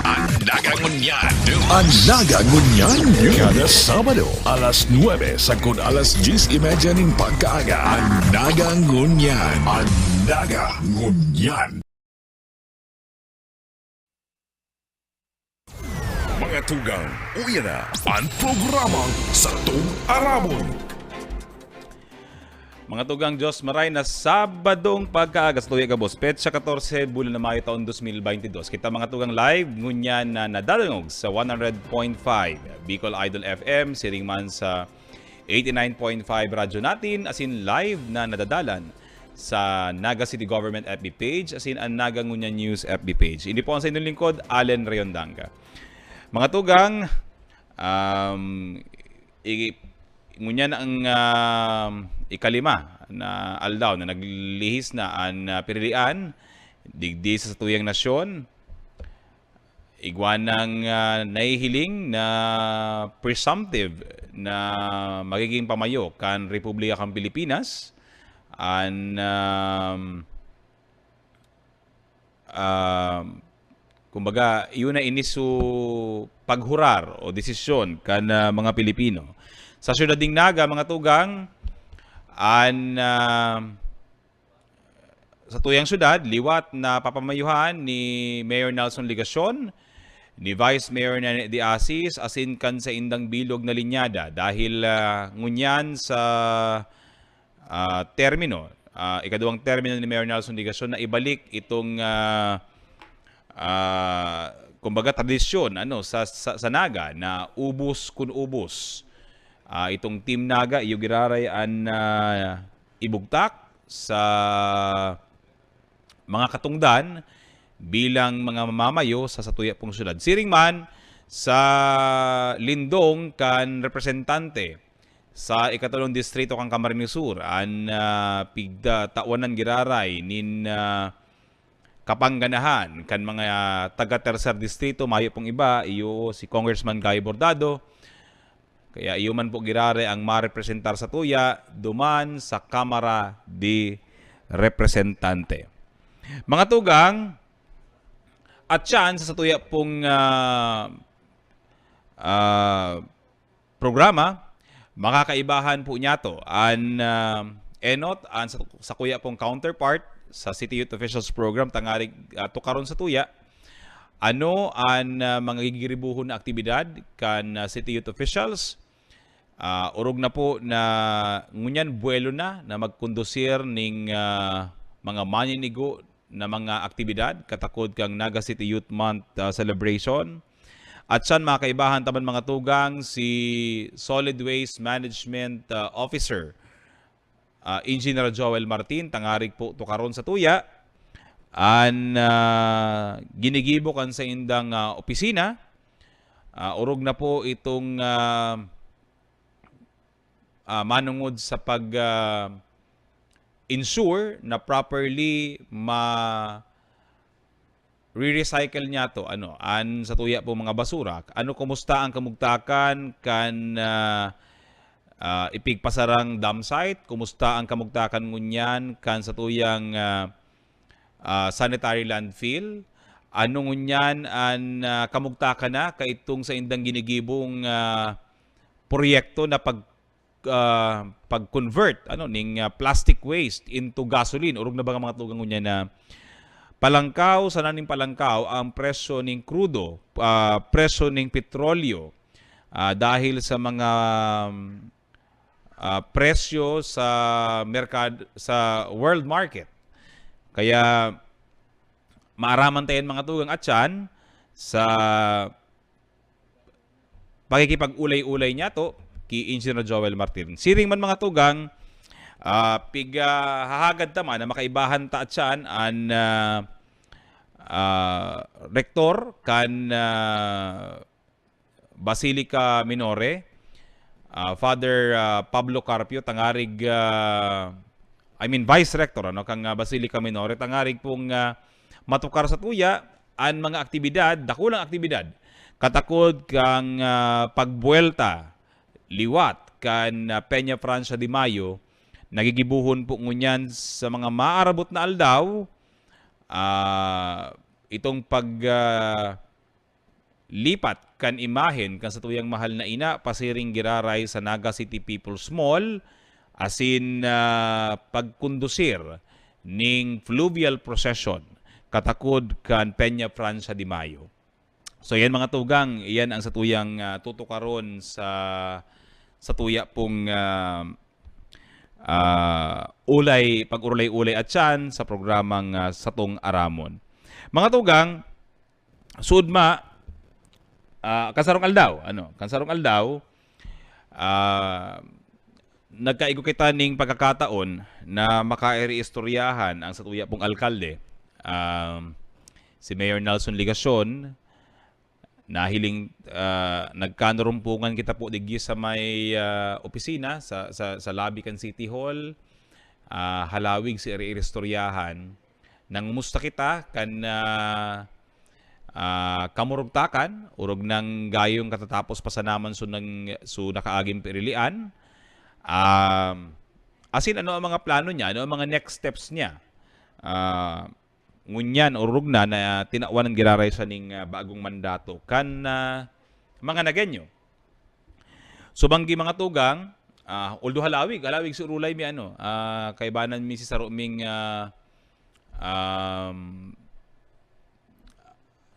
An Naga Ngunyan News. An Naga Ngunyan News. Kada Sabado, alas nuebe sagkod alas dyes y media nin pagkaaga. An Naga Ngunyan. An Naga Ngunyan. Mga tugang, uya na an programang Satong Arabon. Mga tugang, Diyos maray na Sabadong pagkaaga sa tuya gabos, petsa katorse, bulan na Mayo, taon dos mil baynte dos. Kita, mga tugang, live ngunyan na nadadangog sa one hundred point five Bicol Idol F M, siring man sa eighty-nine point five Radyo Natin, asin live na nadadalan sa Naga City Government F B page, asin an Naga Ngunyan News F B page. Ini po ang sa inyong lingkod, Allen Rayondanga. Mga tugang, um, i-, ngunyan ang, um, ikalima na aldaw na naglihis na an, ah, pirilian digdi sa satuyang nasyon. Igwa nang, ah, nahihiling na presumptive na magiging pamayo kan Republika kan Pilipinas, an, um, um, kumbaga, iyo na ini su paghurar o desisyon kan, ah, mga Pilipino. Sa syudad nin Naga, mga tugang, an, ah, satuyang syudad, liwat na papamayuhan ni Mayor Nelson Legacion, ni Vice Mayor Nene de Asis, asin kan saindang bilog na linyada dahil, ah, ngunyan sa, ah, termino, ah, ikaduwang termino ni Mayor Nelson Legacion na ibalik itong, ah, ah, kumbaga, tradisyon, ano, sa, sa, sa Naga na ubos kun ubos. Ah, itong Team Naga, iyo giraray an, ah, ibugtak sa mga katungdan bilang mga mamamayo sa satuya pong syudad. Siring man sa lindong kan representante sa ikatulong distrito kan Camarines Sur, an, ah, pigtawanan giraray nin, ah, kapangganahan kan mga taga Tercer Distrito, mayo pong iba, iyo si Congressman Guy Bordado. Kaya iyo man po giraray ang marepresentar satuya duman sa Kamara de Representante. Mga tugang, at siyan sa satuya pong, ah, ah, programa, makakaibahan po niyato an, ah, enot, an sa, sakuya pong counterpart sa City Youth Officials Program, tangarig, ah, tukaron satuya, ano an, ah, mga gigiribuhon na aktibidad kan, ah, City Youth Officials. Ah, orog na po na ngunyan buwelo na, na magkondusir ning, ah, mga maninigo na mga aktibidad katakod kan Naga City Youth Month, ah, celebration. At siyan, mga kaibahan, taman mga tugang, si Solid Waste Management, ah, Officer, ah, Engineer Joel Martin, tangarig po tukaron satuya an, ah, ginigibo kan saindang, ah, opisina. Ah, orog na po itong, ah, ah, manungod sa pag, ah, ensure na properly ma-re-recycle niyato, ano, an satuya pong mga basura. Ano, kumusta ang kamugtakan kan, ah, ah, ipigpasarang dam site? Kumusta ang kamugtakan ngunyan kan satuyang, ah, ah, sanitary landfill? Ano ngunyan an, ah, kamugtakan na kaitong saindang ginigibong, ah, proyekto na pag, ah, pag-convert, ano, ning, ah, plastic waste into gasoline, orog na baga, mga tugang, ngunyan na palangkaw, sana ning palangkaw ang presyo ning krudo, ah, presyo ning petrolyo, ah, dahil sa mga, ah, presyo sa merkad-, sa world market. Kaya maaraman ta yan, mga tugang, atyan sa pakikipag-ulay-ulay niyato ki Engineer Joel Martin. Siring man, mga tugang, ah, pig-, ah, hahagad ta man na makaibahan ta atyan an, ah, ah, rektor kan, ah, Basilica Minore, ah, Father, ah, Pablo Carpio, tangarig, ah, I mean, Vice Rector, ano, kan, ah, Basilica Minore, tangarig pong, ah, matukar satuya an mga aktibidad, dakulang aktibidad, katakod kan, ah, pagbuwelta liwat kan, ah, Peña Francia de Mayo, nagigibohon po ngunyan sa mga maarabot na aldaw, ah, itong pag, ah, lipat kan imahen kan satuyang mahal na ina pasiring giraray sa Naga City People's Mall, asin, ah, pagkondusir ning fluvial procession katakod kan Peña Francia de Mayo. So, yan, mga tugang, yan ang satuyang, ah, tutukaron sa, satuya pong, ah, ah, ulay, pag-urulay-ulay atyan sa programang, ah, Satong Aramon. Mga tugang, sudma, ah, kan sarong aldaw, ano, kan sarong aldaw, ah, nagkaigo kita ning pagkakataon na makaireistoryahan ang satuya pong alkalde, um, si Mayor Nelson Legacion. Nahiling, ah, nagkanurumpungan kita po digdi sa may, ah, opisina, sa, sa, sa lobby kan City Hall. Ah, halawig si ireistoryahan. Nangumusta kita kan, ah, ah, kamurugtakan, orog nang gayong katatapos pa sana man so nang, so nakaaging pirilian. Um, asin ano ang mga plano niya? Ano ang mga next steps niya? Ah, ngunyan, orog na, na tinawan an giraray siya ning, ah, bagong mandato kan, ah, mga Nagueño. So, banggi, mga tugang, ah, although halawig, halawig si urulay mi, ano, ah, kaibanan mi si saro ming, ah, um,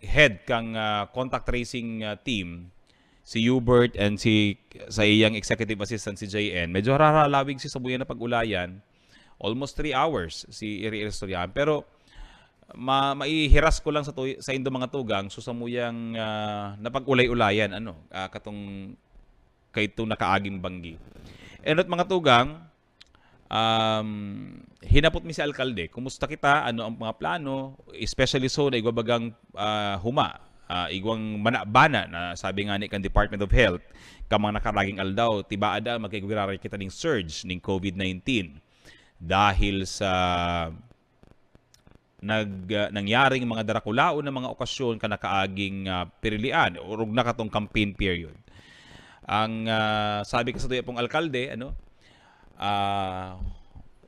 head kang, ah, contact tracing, ah, team, si Hubert and si, sa iyang executive assistant, si J N. Medyo harahalawig si sabuyan na pag-ulayan. Almost three hours si iri-istoryahan. Pero ma-, maihiras ko lang sa tuy-, sa indo, mga tugang, so samuyang, ah, napag-ulay-ulayan, ano, ah, katong, kaitong nakaaging banggi. Enot, mga tugang, um, hinapot mi si alkalde, "Kumusta kita? Ano ang mga plano?" Especially so na igwa bagang, ah, huma, ah, igwang manabana na sabi nga ni kan Department of Health, ka mga nakaraging aldaw, tibaa da magkigwiraray kita ning surge ning COVID nineteen dahil sa nag-, ah, nangyaring mga darakulaon na mga okasyon kan nakaaging, ah, pirilian, orog na katong campaign period. Ang, ah, sabi ka sa tuya pong alkalde, ano, ah,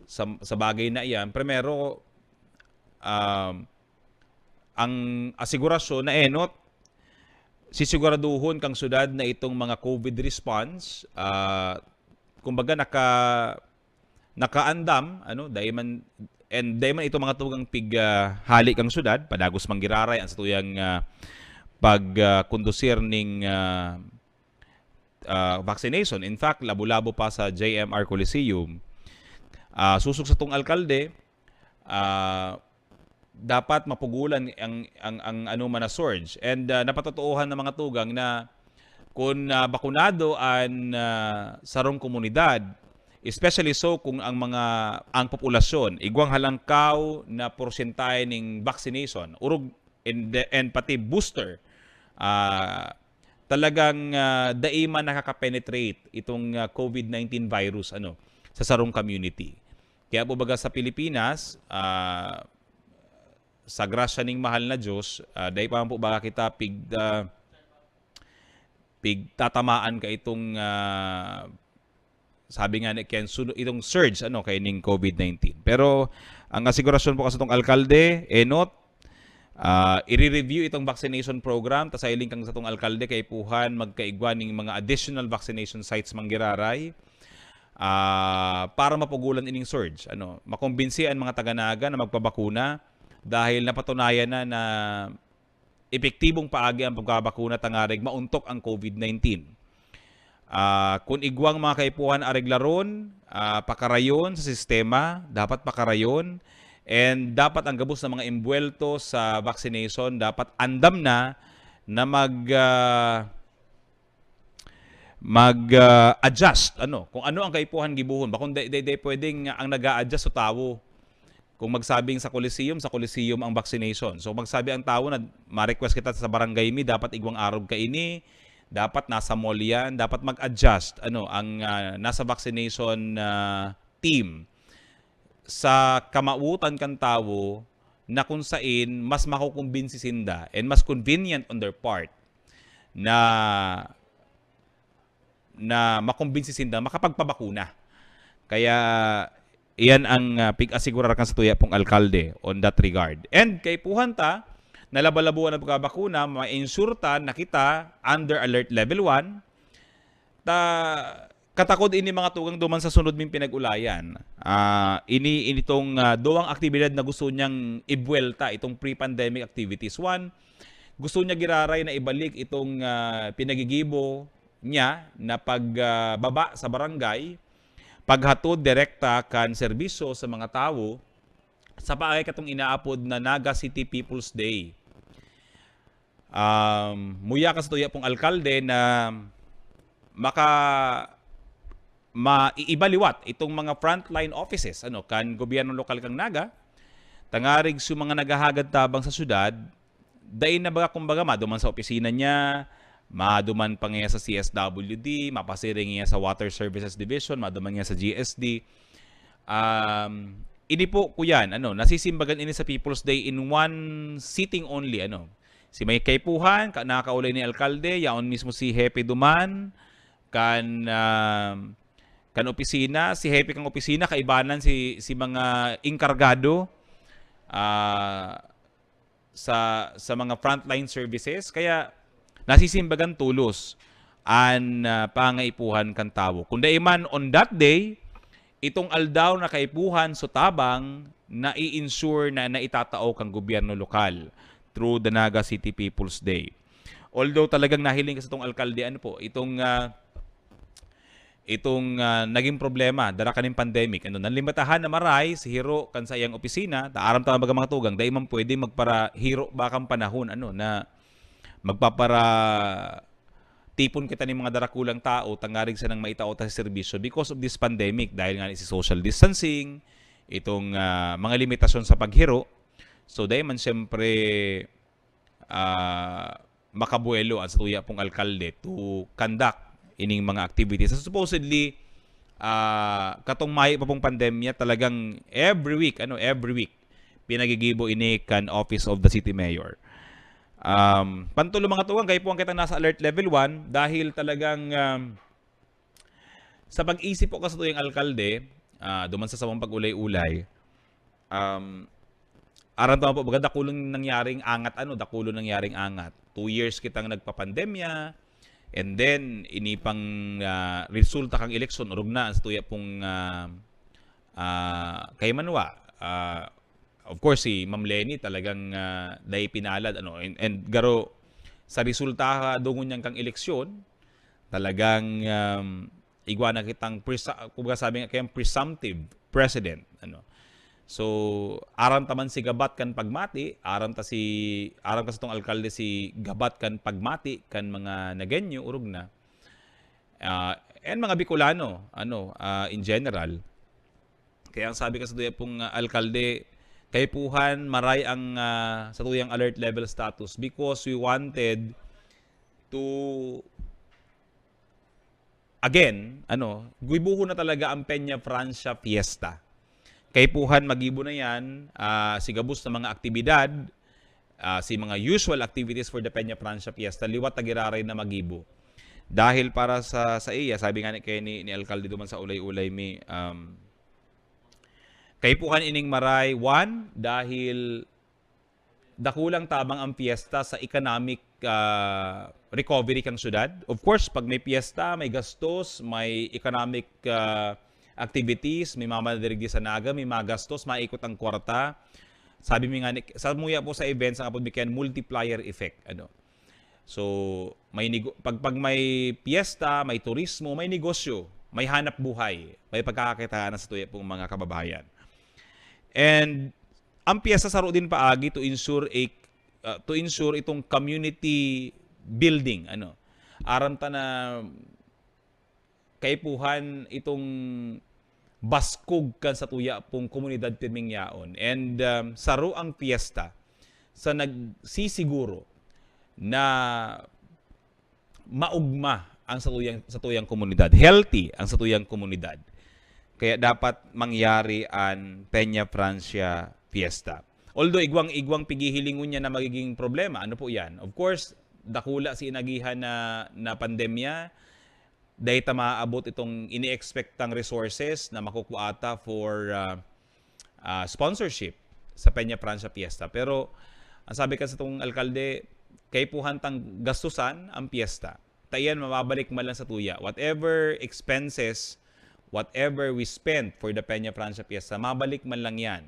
sa, sa bagay na iyan, primero, um, ang asigurasyon na enot, sisiguraduhon kang syudad na itong mga COVID response, ah, kumbaga, naka-, nakaandam, ano, dai man, and dai man ito, mga tugang, pig, ah, hali kang syudad, padagos man giraray ang satuyang, ah, pag, ah, kondusir ning, ah, ah, vaccination. In fact, labo-labo pa sa J M R Coliseum. Ah, susog sa tong alkalde, ah, dapat mapugulan ang, ang, ang ano man na surge. And, ah, napatotoohan ng mga tugang na kun, ah, bakunado an, ah, sarong komunidad, especially so kung ang mga, ang populasyon, igwang halangkaw na porsentahe ning vaccination, orog, and, and pati booster, ah, talagang, ah, dai man nakaka-penetrate itong, ah, COVID nineteen virus, ano, sa sarong community. Kaya po baga sa Pilipinas, ah, sa grasya ning mahal na Diyos, ah, dai pa man po baga kita pig-, ah, pigtatamaan kaitong, ah, sabi nga ni Ken, suno-, itong surge, ano, kaining COVID nineteen. Pero ang asigurasyon po kan satong alkalde, enot, ah, i-review itong vaccination program, ta sailing kan satong alkalde, kaipuhan magkaigwa ning mga additional vaccination sites man giraray, ah, para mapugolan ining surge. Ano, makumbinsi an mga taga Naga na magpabakuna dahil napatunayan na na epektibong paagi ang pagkabakuna tangarig maontok ang COVID nineteen. Ah, kun igwang mga kaipuhan areglaron, ah, pakarayon sa sistema, dapat pakarayon, and dapat ang gabos na mga embuwelto sa vaccination dapat andam na na mag, ah, mag, ah, adjust, ano, kung ano ang kaipuhan gibohon. Bakong day, day, day pwedeng ang nag-a-adjust sa tawo. Kung magsabing sa Coliseum, sa Coliseum ang vaccination. So, magsabi ang tawo na ma-request kita sa barangay mi, dapat igwang arog kaini, dapat nasa mall yan, dapat mag-adjust, ano, ang, ah, nasa vaccination, ah, team sa kamawotan kan tawo na kung sain mas makukumbinsi sinda and mas convenient on their part na, na makumbinsi sinda makapagpabakuna. Kaya iyan ang, ah, pig-asigurar kan satuya pong alkalde on that regard. And kaipuhan ta, na labo-laboan ang pagkabakuna, ma-ensure ta na kita under alert level one, ta katakod ini mga tugang duman sa sunod ming pinag-ulayan. Ah, ini, initong, ah, duwang aktibidad na gusto niyang ibuwelta, itong pre-pandemic activities. One, gusto niya giraray na ibalik itong, ah, pinagigibo niya na pag, ah, baba sa barangay, paghatod direkta kan serbisyo sa mga tawo sa paagi katong inaapod na Naga City People's Day. Um, muya kan satuya pong alkalde na maka-, maiiba liwat itong mga frontline offices, ano, kan gobyerno lokal kan Naga, tangarig sa mga naghahagad tabang sa syudad, dai na baga, kumbaga, maduman sa opisina niya, maduman pa niya sa C S W D, mapasiring niya sa Water Services Division, maduman niya sa G S D. Um, ini po, kuyan, ano, nasisimbagan ini sa People's Day in one sitting only, ano. Si may kaipuhan, ka-, nakakaulay ni alkalde, yaon mismo si Hepe duman, kan, um, kan opisina, si Hepe kan opisina, kaibanan si, si mga inkargado, ah, sa, sa mga frontline services. Kaya nasisimbagan tolos an, ah, pangaipuhan kan tawo. Kung dai man on that day, itong aldaw na kaipuhan, so tabang, nai-ensure na naitatao kan gobyerno lokal through the Naga City People's Day. Although talagang nahiling ka sa itong alkalde, ano po, itong, ah, itong, ah, naging problema, dara kaning pandemic, ano, nalimitahan na maray si hiro kan saiyang opisina, ta aram ta, mga, mga tugang, dai man pwede magparahiro ba kan panahon, ano, na magpapara-, tipon kita ning mga darakulang tao, tangarig sanang maitao ta sa serbisyo because of this pandemic, dahil nga ni si social distancing, itong, ah, mga limitasyon sa paghiro. So, dai man siyempre, ah, makabuelo ang satuya pong alkalde to conduct ining mga activities. So, supposedly, ah, katong mayo pa pong pandemya, talagang every week, ano, every week, pinagigibo ini kan Office of the City Mayor. Um, pantulo, mga tugang, kaipuhan kitang nasa alert level one dahil talagang, um, sa pag-isip po kasi tuyang alkalde, ah, duman sa samang pag-ulay-ulay, um, aram tama po, baga dakulon nangyaring angat, ano, dakulon nangyaring angat. Two years kitang nagpapandemya, and then, ini pang, ah, resulta kang eleksyon, orog na, sa tuya pong, ah, ah, kaimanwa. Ah, of course, si Ma'am Leni talagang, ah, dai pinalad, ano, and, and garo, sa resulta, dungon niyan kang eleksyon, talagang, um, igwa na kitang presa-, kumbaga sabi nga kayang presumptive president, ano. So, aram ta man si gabat kan pagmati, aram ta si, aram ka sa tong alkalde si gabat kan pagmati kan mga Nagueño, orog na. Ah, and mga Bicolano, ano, ah, in general. Kaya ang sabi ka sa tuya pong, ah, alkalde, kaipuhan, maray ang, ah, sa tuyang alert level status because we wanted to, again, ano, gibohon na talaga ang Peña Francia Fiesta. Kaipuhan, magibo na yan, ah, si gabos na mga aktibidad, ah, si mga usual activities for the Peña Francia Fiesta, liwat ta giraray na magibo. Dahil para sa, sa iya, sabi nga ni, kay ni, ni Alkalde duman sa Ulay-Ulay mi, um, kaipuhan ining maray, one, dahil dakulang tabang ang piyesta sa economic, ah, recovery kang syudad. Of course, pag may piyesta, may gastos, may economic, ah, activities, may mamadirigdi sa Naga, may mga gastos, maikot ang kwarta. Sabi mi nga, ni- sa muya po sa events, ang apod mi kayan, multiplier effect. Ano? So, may nego- pag, pag may piyesta, may turismo, may negosyo, may hanap buhay, may pagkakakitaan na sa tuya pong mga kababayan. And ang piyesta saro din paagi to ensure a, uh, to ensure itong community building, ano. Aram ta na kaipuhan itong baskog kan sa tuya pong komunidad pirming yaon. And um, saro ang piyesta sa nagsisiguro na maugma ang satuyang, satuyang komunidad, healthy ang satuyang komunidad. Kaya dapat mangyari an Peña Francia Fiesta. Although igwang-igwang pigihilingon niya na magiging problema, ano po yan? Of course, dakula si inagihan na, na pandemya, dahil ta maabot itong ini-expectang resources na makukuha ta for uh, uh, sponsorship sa Peña Francia Fiesta. Pero ang sabi kasi itong alkalde, kaipuhan tang gastusan ang piyesta. Ta iyan, mababalik man lang sa tuya. Whatever expenses, whatever we spent for the Peña Francia Fiesta, mabalik man lang yan.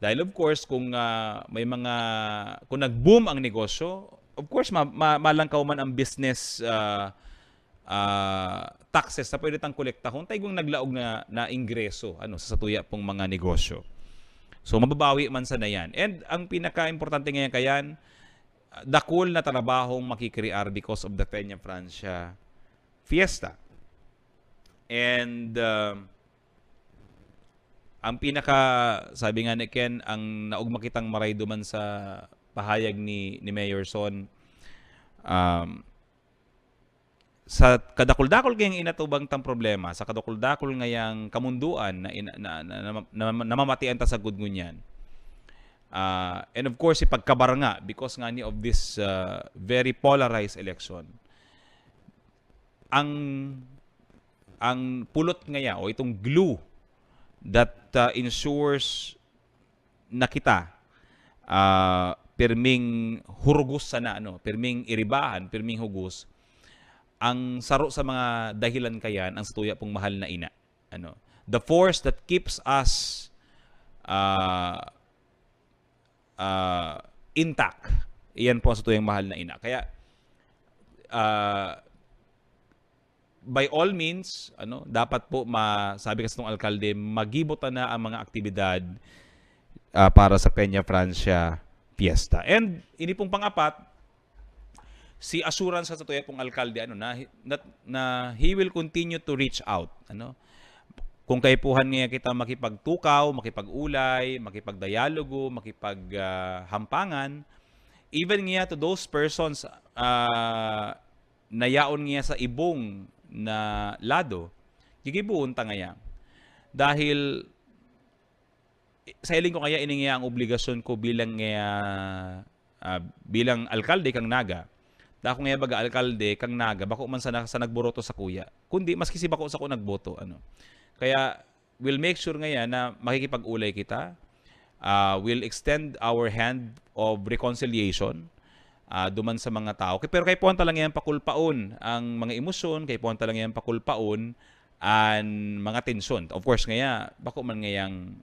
Dahil of course, kung uh, may mga, kung nag-boom ang negosyo, of course, ma- ma- malangkaw man ang business uh, uh, taxes na pwede tang kolektahon, tayo naglaog na, na ingreso ano, sa tuya pong mga negosyo. So, mababawi man sana yan. And ang pinaka-importante ngayon kayan, dakul na trabahong makikrear because of the Peña Francia Fiesta. And uh, ang pinaka, sabi nga ni Ken, ang naugma kitang maray duman sa pahayag ni, ni Mayor Son, um, sa kadakul-dakul ngayang inatubang tang problema, sa kadakul-dakul ngayang kamunduan na, ina- na, na, na, na, namamatian ta sa gud ngunyan. Uh, and of course, ipagkabar nga because nga ni of this uh, very polarized election. Ang ang pulot ngaya o itong glue that uh, ensures na kita uh, pirming hurugos sana, ano, pirming iribahan, pirming hugos, ang saro sa mga dahilan kayan ang sa tuya pong mahal na ina. Ano, the force that keeps us uh, uh, intact, iyan po ang sa tuyang mahal na ina. Kaya, uh, by all means, ano, dapat po ma-, sabi kasi ng alkalde, magibo ta na ang mga aktibidad ah, para sa Peña Francia Fiesta. And ini pong pang-apat, si assurance sa tuya pong alkalde, ano, na, na, na he will continue to reach out, ano. Kung kaipuhan niya kita makipagtukaw, makipag-ulay, makipagdialogo, makipag ah, hampangan, even niya to those persons ah, na yaon niya sa ibong na lado, gigibohon ta ngaya. Dahil sa hiling ko kaya, ini ngaya ang obligasyon ko bilang ngaya, ah, bilang alkalde kang Naga. Dako ngaya baga alkalde kang Naga, bako man sa, sa nagboto sa kuya. Kundi maski si bako sako nagboto, ano. Kaya will make sure ngaya na makikipag-ulay kita. Ah, will extend our hand of reconciliation ah, duman sa mga tao. Kay- Pero kaipuhan ta lang yan pakulpaon ang mga emosyon, kaipuhan ta lang yan pakulpaon ang mga tensyon. Of course, ngaya, bako man ngayang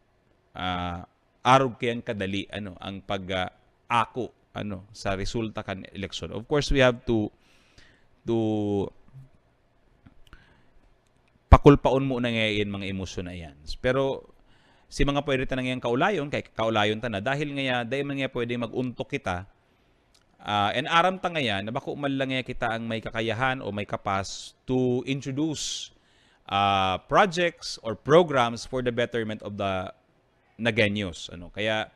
ah, arog kayang kadali, ano, ang pag ah, ako, ano, sa resulta kan eleksyon. Of course, we have to to pakulpaon mo na ngayon mga emosyon na yan. Pero si mga pwede ta nang yan kaulayon, kay kaulayon ta na, dahil ngaya, dahil man ngaya pwede mag-untok kita, ah, and aram ta ngaya, na bako man lang ngaya kita ang may kakayahan o may kapas to introduce ah, projects or programs for the betterment of the Nagueños. Ano? Kaya,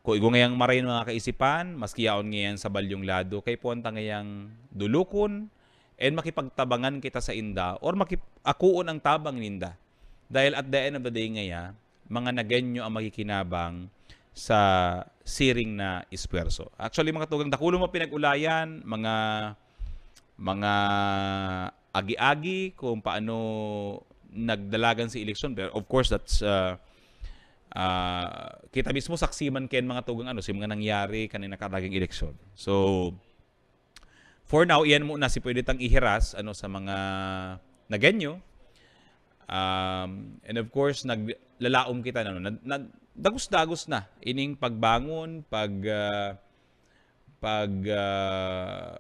kung igo ngayang maray mga kaisipan, maski yaon ngayan sa balyong lado, kaipuhan ta ngayang dulukon, and makipagtabangan kita sa inda, or makip-, akuon ang tabang ninda. Dahil at the end of the day ngaya, mga Nagueño ang makikinabang sa siring na esfuerso. Actually, mga tugang, dakulo mga pinag-ulayan, mga mga agi-agi kung paano nagdalagan si eleksyon. Pero of course, that's, ah, ah, kita mismo saksi man kayan mga tugang ano, si mga nangyari kan nakararaging eleksyon. So, for now, iyan muna si pwede tang ihiras ano, sa mga Nagueño. Um, and of course, naglalaom kita na, ano, nag-, nag-, dagos-dagos na ining pagbangon, pag, ah, pag, ah,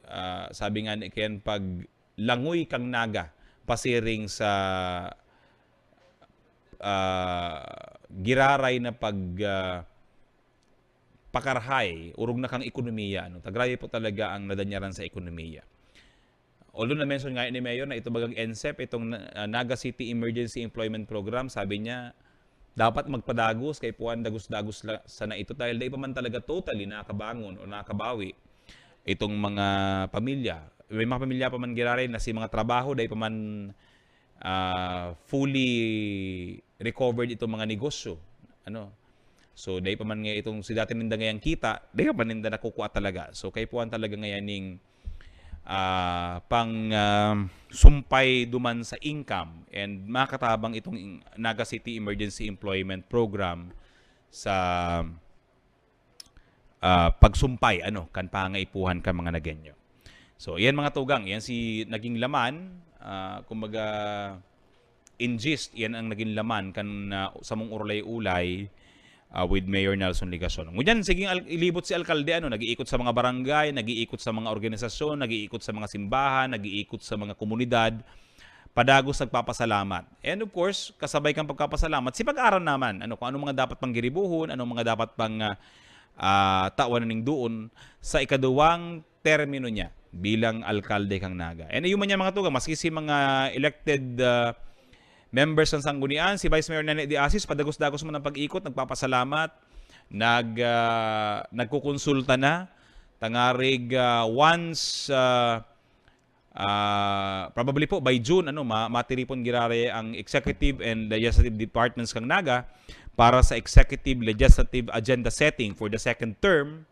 ah, sabi nga ni Ken, paglangoy kang Naga, pasiring sa, ah, giraray na pag, ah, pakarahay, orog na kang ekonomiya, ano. Ta grabe po talaga ang nadanyaran sa ekonomiya. Although na-mention nga ni Mayor na ito bagang NCEP, itong na-, ah, Naga City Emergency Employment Program, sabi niya, dapat magpadagos kay puwan dagos-dagos la-, sana ito dahil dai pa man talaga totally nakabangon o nakabawi itong mga pamilya. May mga pamilya pa man giraray na si mga trabaho, dai pa man, ah, fully recovered itong mga negosyo. Ano? So, dai pa man nga itong si dati ninda ngayang kita, dai pa man ninda nakukuha talaga. So, kay puwan talaga ngayon ning, ah, pang, ah, sumpay duman sa income and makatabang itong Naga City Emergency Employment Program sa, ah, pagsumpay, ano, kan pangaipuhan kan mga Nagueño. So, iyan mga tugang, iyan si naging laman, ah, kumbaga, in gist, iyan ang naging laman kan, ah, samong Orolay-Olay, ah, with Mayor Nelson Legacion. Ngunyan, sige, al-, ilibot si alkalde, ano, nag-iikot sa mga barangay, nag-iikot sa mga organisasyon, nag-iikot sa mga simbahan, nag-iikot sa mga komunidad, padagos nagpapasalamat. And of course, kasabay kang pagpapasalamat, si pag-aram naman, ano, kung anong mga dapat pang giribuhon, anong mga dapat pang, ah, ah, tawan ning doon sa ikaduwang termino niya bilang alkalde kang Naga. And ayun man yan, mga tugang, maski si mga elected, ah, members ng Sanggunian, si Vice Mayor Nene de Asis, padagos-dagos man ang pag-ikot, nagpapasalamat, nag-, ah, nagkukonsulta na, tangarig, ah, once, ah, ah, probably po by June, ano, ma-, matiripon giraray ang executive and legislative departments kang Naga para sa executive legislative agenda setting for the second term.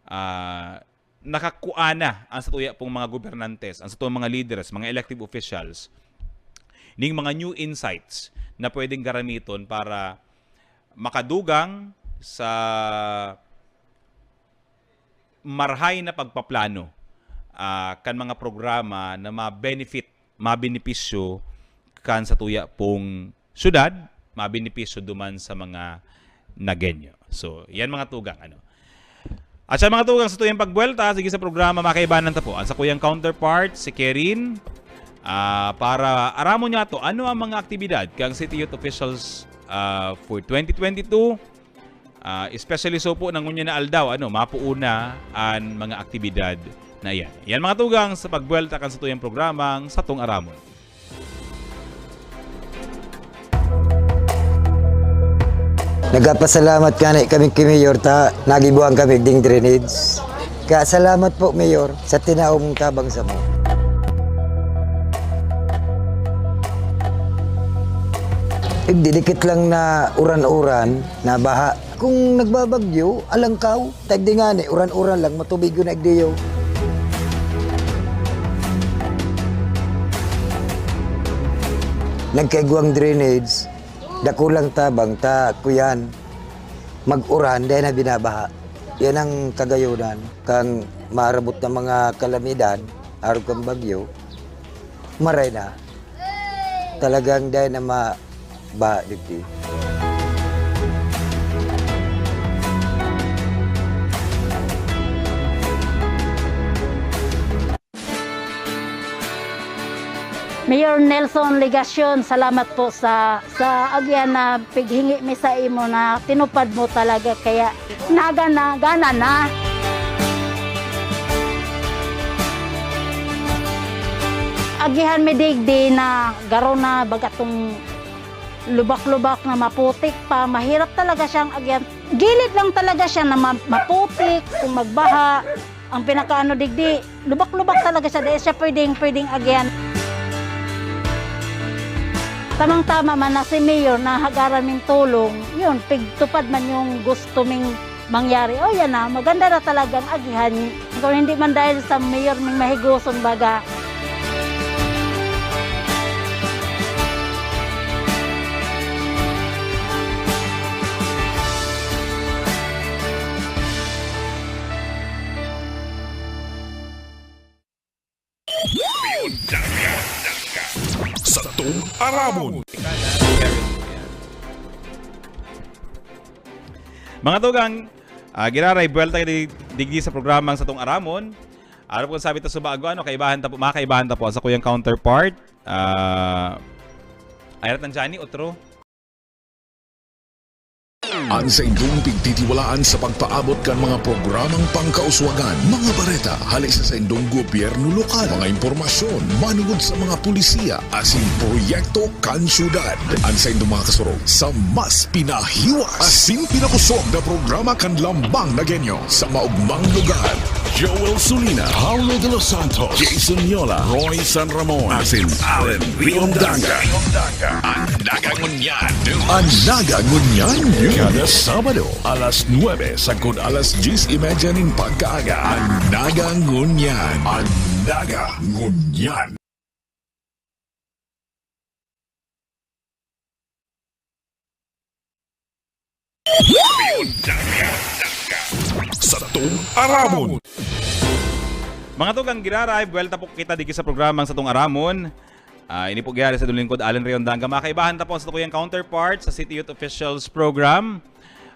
Ah, nakakua na ang satuya pong mga gobernantes, ang satuyang mga leaders, mga elective officials, ning mga new insights na pwedeng garamiton para makadugang sa marahay na pagpaplano, ah, kan mga programa na ma-benefit, mabenepisyo kan satuya pong syudad, mabenepisyo duman sa mga Nagueño. So, yan mga tugang, ano. At sa mga tugang, satuyang pagbuwelta, sige sa programa, makaibanan ta po. Ang sakuyang counterpart, si Kerin, ah, para aramon niya to, ano ang mga aktibidad kang City Youth Officials, ah, for twenty twenty-two? Ah, especially so po, ngunyan na aldaw, ano, mapuuna an mga aktibidad na iyan. Yan mga tugang sa pagbuwelta kan satuyang programang Satong Aramon. Nagpapasalamat ngani kami ki Mayor ta nagibuan kami ding drainage. Kaya salamat po, Mayor, sa tinaw mong tabang samo. Igdi, dikit lang na uran-uran, na baha. Kung nagbabagyo, alangkaw. Tagdi ngani, uran-uran lang, matubig yun, nagdiyo. Nagkaigwang drainage, dakulang tabang ta, kuyan, mag-uran, dahil na binabaha. Yan ang kagayunan, kang maarabot na mga kalamidad, arog kang bagyo, maray na. Talagang dahil na ma-, baha digdi. Mayor Nelson Legacion, salamat po sa, sa agyan na pighingi mi sa imo na tinupad mo talaga. Kaya naga na, gana na. Agihan mi digdi na garo na baga tong lubak-lubak na maputik pa. Mahirap talaga siyang agyan. Gilid lang talaga siya na ma-, maputik kung magbaha. Ang pinakaano digdi, lubak-lubak talaga siya, dahil siya pwedeng, pwedeng agyan. Tamang-tama man na si Mayor na hagaran ming tulong, yun, pigtupad man yung gusto ming mangyari. O, yan na, maganda na talagang agihan. Kung hindi man dahil sa mayor ning mahigoson baga. Satong Aramon. Mga tugang, ah, giraray, buwelta ka di- digdi sa programang Satong Aramon. Ano po sabi ta sa bago, ano, kaibahan ta po, mga kaibahan ta po sa kuyang counterpart. Ah, Ayrat ng Johnny, otro. An saindong pigtitiwalaan sa pagpaabot kan mga programang pangkauswagan, mga bareta, hali sa saindong gobyerno lokal, mga impormasyon, manungod sa mga pulisiya, asin proyekto kan syudad. An saindong mga kasurog sa mas pinahiwas asin pinakosog na programa kan Lambang na Genyo sa maugmang lugar. Joel Sulina, Paulo de los Santos, Jason Yola, Roy San Ramon, asin Allen Riondanga. An Naga Ngunyan. An Naga Ngunyan. Kada Sabado, alas nuebe sagkod alas dyes y media nin pagkaaga. An Naga Ngunyan. An Naga Ngunyan. Satong Aramon. Mga tugang, giraray, buwelta po kita digdi sa programang Satong Aramon. Ah, ini po gihari sa lingkod, Allen Riondanga. Mga kaibahan ta po sa kuyang counterpart sa City Youth Officials Program.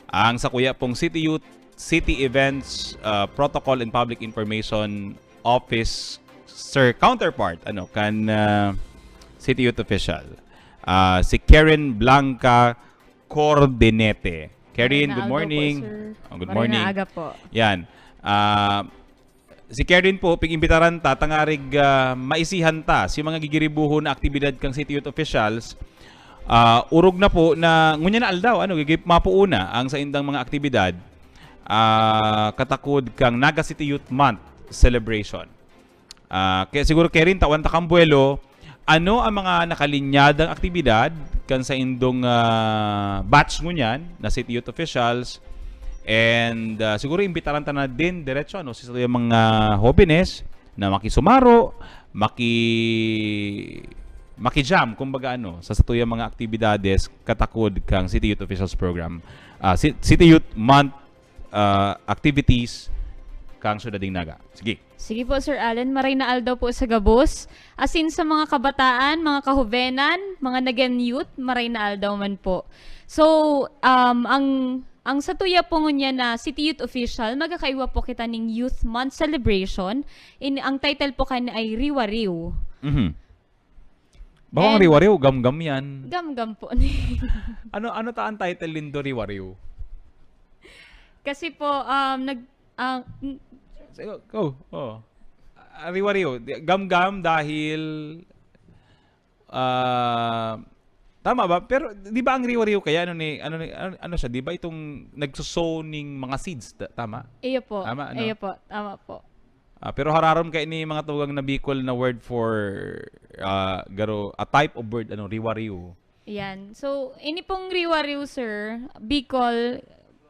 Ang sa kuya pong City Youth, City Events, ah, Protocol and Public Information Office, sir, counterpart, ano, kan ah, City Youth Official. Ah, si Karen Blanca Cordinete. Karen, Magandang good araw po, morning. Sir. Oh, good Magandang morning. Aga po. Yan. Ah, si Karen po, pig-imbitaran ta, tangarig ah, maisihan ta si mga gigiribuhon na aktibidad kang City Youth Officials. Ah, urog na po na, ngunyan na aldaw, ano, gigi-, mapuuna ang saindang mga aktibidad ah, katakod kang Naga City Youth Month celebration. Ah, kaya siguro, Karen, tawan ta kang buwelo, ano ang mga nakalinyadang aktibidad kan saindong ah, batch ngunyan na City Youth Officials? And ah, siguro imbitaran ta na din diretso, ano, sa satuyang mga hobenes na makisumaro, maki maki-jam, kumbaga, ano, sa satuyang mga aktibidades katakod kang City Youth Officials Program, ah, Ci- City Youth Month ah, activities kang Syudad nin Naga. Sige. Sige po, Sir Allen. Maray na aldaw po sa gabos. Asin sa mga kabataan, mga kahuvenan, mga Nagan youth, maray na aldaw man po. So, um, ang ang satuya po ngunyan na City Youth Official, magkakaiwa po kita ning Youth Month Celebration. In, ang title po kan ay Riwariw. Mhm. Bako ang And- riwariw, gamgam yan. Gamgam po ni. Ano ano ta ang title nindo, riwariw? Kasi po, um, nag... ang- Sige, go. Oh. Ah, riwariw, di- gamgam dahil ah tama ba? Pero di ba ang riwariw kaya ano ni ano ni ano, ano siya, di ba itong nagsuso ning mga seeds, ta- tama? iyo po. Tama, ano? Iyo po. Tama po. Ah, pero hararom kay ni mga tugang na Bicol na word for ah, garo a type of bird, ano, riwariw. Yan. So, ini pong riwariw, sir, Bicol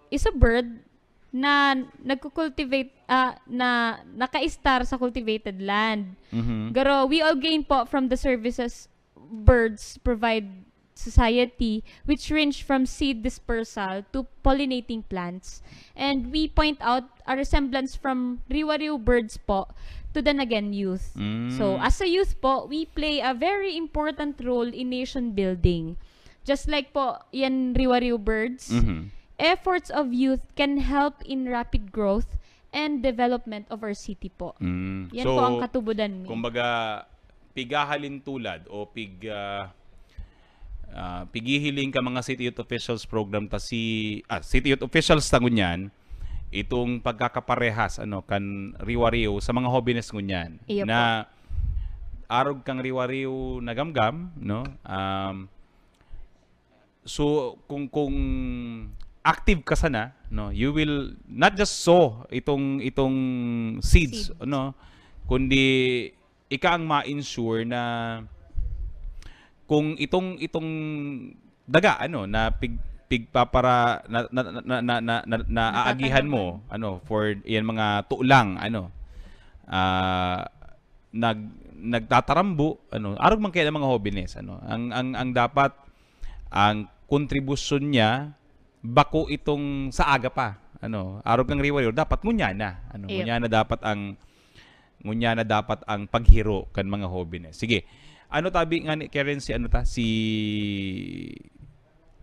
is a bird na nagko-cultivate, ah, na nakaistar sa cultivated land. Mhm. Garo, we all gain po from the services birds provide society, which range from seed dispersal to pollinating plants. And we point out a resemblance from riwariw birds po to the Nagan youth. Mm. So, as a youth po, we play a very important role in nation building. Just like po, yan riwariw birds, Mhm. efforts of youth can help in rapid growth and development of our city po. Mm. Yan So, po ang katubudan mi. Kumbaga, pigahalin tulad o pig ah, ah, pigihiling ka mga City Youth Officials Program ta si ah, City Youth Officials ta ngunyan, itong pagkakaparehas, ano, kan riwariw sa mga hobenes ngunyan Iyo po. na arog kang riwariw na gamgam, no? Um, so kung kung active ka sana, no, you will not just sow itong itong seeds, Seeds. No, kundi ika ang ma-ensure na kung itong itong daga, ano, na pig, pigpapara-, na, na, na, na, na, na, na, naagihan mo, ano, for yan mga tulang, ano, ah, nag-, nagtatarambo, ano, arog man kaya ng mga hobenes, ano, ang, ang, ang dapat, ang kontribusyon niya, bako itong sa aga pa, ano, arog kang riwariw, dapat ngunyan na, ano, Iyo. ngunyan na dapat ang, ngunyan na dapat ang paghiro kan mga hobenes. Sige, ano tabi nga ni Karen si, ano ta, si,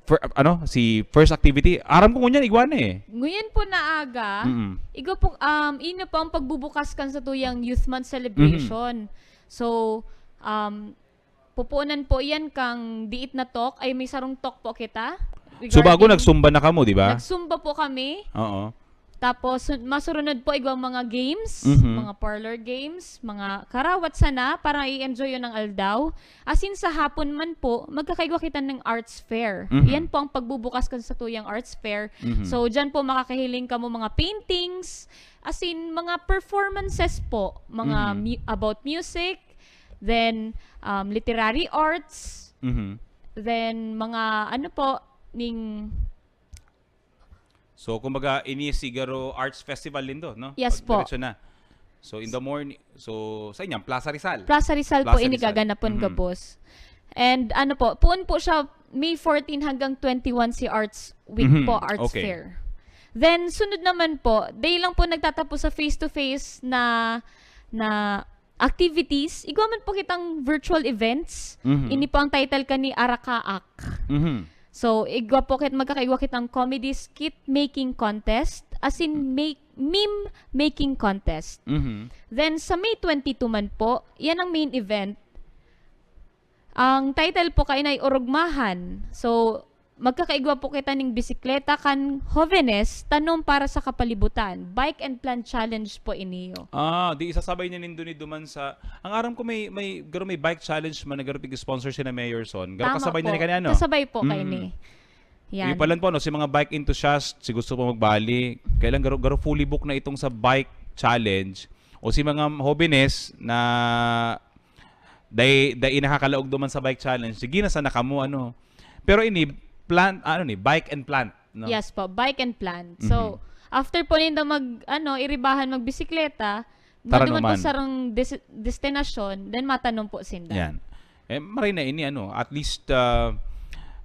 fir-, ano, si first activity? Aram ko ngunyan, igwa na eh. Ngunyan po na aga, Mm. igwa po, um, ino po ang pagbubukas kan sa tuyang Youth Month celebration. Mhm. So, um, pupunan po yan kang diit na talk. Ay, may sarong talk po kita So, bago regarding nagsumba na kamo, di ba? Nagsumba po kami. Oo. Tapos, sun-, masurunod po igwang mga games, Mhm. mga parlor games, mga karawat sana, para i-enjoy yun ng aldaw. As in, sa hapon man po, magkakaigwa kita ng arts fair. Mhm. Yan po ang pagbubukas kan sa tuyang arts fair. Mhm. So, dyan po makakahiling kamo mga paintings, as in, mga performances po, mga Mhm. mu-, about music, then, um, literary arts, Mhm. then mga, ano po, ning So, kumbaga, ini siguro arts festival din to, no? Yes Pag po. diretso na. So, in the morning, so, sa inyong Plaza Rizal? Plaza Rizal po Plaza ini Rizal. gaganapon Mhm. gabos. And ano po, puon po siya May fourteen hanggang twenty-one si Arts Week Mhm. po, Arts Okay. Fair. Then, sunod naman po, day lang po nagtatapos sa face-to-face na, na activities. Igwa man po kitang virtual events. Mhm. Ini po ang title kani Arakaak. Mhm. So, igwa po kit-, magkakaigwa kitang comedy skit making contest, as in make, meme making contest. Mhm. Then, sa May twenty-two man po, yan ang main event. Ang title po kaini ay Orugmahan. So, magkakaigwa po kita ning bisikleta kan Jovenes, Tanom para sa Kapalibutan. Bike and Plant Challenge po iniyo. Ah, di isasabay niya nindo ni duman sa, ang aram ko may, may, garo may bike challenge man, na garo pig-sponsor si na Mayor Son. Garo Tama kasabay po. na ni kani, ano? Kasabay po Mm. kaini. Yan. Yung pala po, no, si mga bike enthusiast, si gusto po magbali, kailan garo, garo fully book na itong sa bike challenge, o si mga hobenes na dai, dai nakakalaog duman sa bike challenge, sige na sana kamo, ano. Pero ini, plant, ano ni, bike and plant, no? Yes po, bike and plant. So, Mhm. after po nindo mag, ano, iribahan, magbisikleta, Taranuman. maduman po sarong des-, destinasyon, then matanom po sinda. Yan. Eh, maray na ini, ano, at least, ah,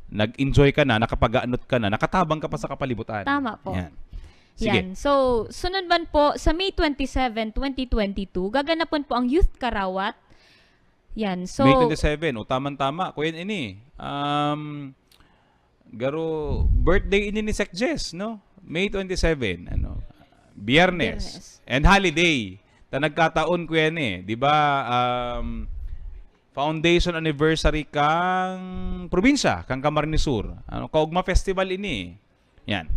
nag-enjoy ka na, nakapag-aanot ka na, nakatabang ka pa sa kapalibutan. Tama po. Yan. Sige. Yan. So, sunod man po, sa May twenty-seven, twenty twenty-two, gaganapon po ang Youth Karawat. Yan. So, May twenty-seven, o, tamang-tama. Kuya ini, um, garo, birthday ini ni Sec Jess, no? May twenty-seven, ano? Biyernes. Biyernes. And holiday. Ta nagkataon, kuya ni, di ba, um, foundation anniversary kang probinsya, kang Camarines Sur. Ano, Kaugma Festival ini. Yan.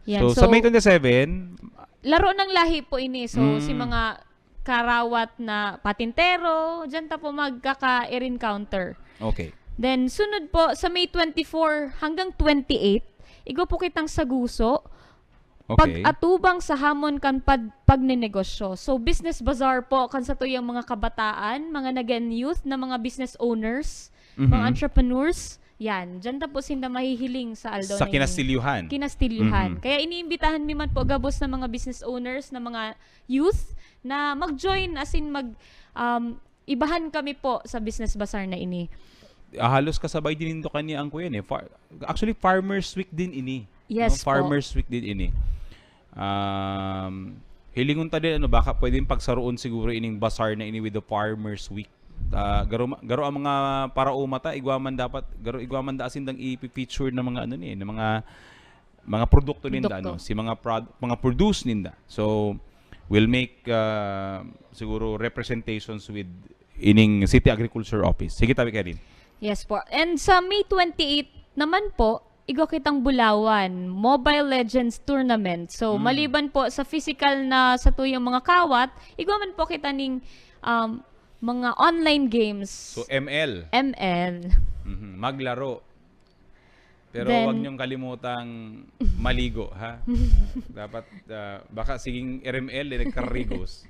Yan. So, So, sa May twenty-seven, Laro ng lahi po ini. So, Mm. si mga karawat na patintero, dyan ta po magkaka-encounter. Okay. Then, sunod po, sa May twenty-four hanggang twenty-eight, igwa po kitang saguso, Okay. pag-atubang sa hamon kan pad-, pagnenegosyo. So, business bazaar po kan satuyang mga kabataan, mga nag-en-youth na mga business owners, mga Mhm. entrepreneurs. Yan, dyan ta po sinda mahihiling sa aldaw Sa na ini. Kinastilyuhan. Kinastilyuhan. Mhm. Kaya iniimbitahan mi man po gabos na mga business owners, na mga youth, na mag-join, as in mag, um, ibahan kami po sa business bazaar na ini. Ah, halos kasabay din nindo kani ang kuya ni. Far-, actually, Farmers Week din ini. Yes No? po. Farmers Week din ini. Um, hilingon ta din, ano, baka pwedeng pagsaroon siguro ining bazaar na ini with the Farmers Week. Ah, garo ma-, garo ang mga paraoma ta, igwa man dapat, garo igwa man da asin dang i-feature ng mga ano ni, ng mga, mga produkto ninda, Produkto. no? Si mga prod-, mga produce ninda. So, we'll make, ah, siguro representations with ining City Agriculture Office. Sige, tabi, Kevin. Yes po. And sa May twenty-eight naman po, igwa kitang Bulawan Mobile Legends Tournament. So, Hmm. maliban po sa physical na satuyang mga kawat, igwa man po kita ning, um, mga online games. So, M L. M L. Mhm. Maglaro. Pero Then, wag niyong kalimutang maligo, ha? Dapat, ah, baka siging R M L, eh, nagkarigos.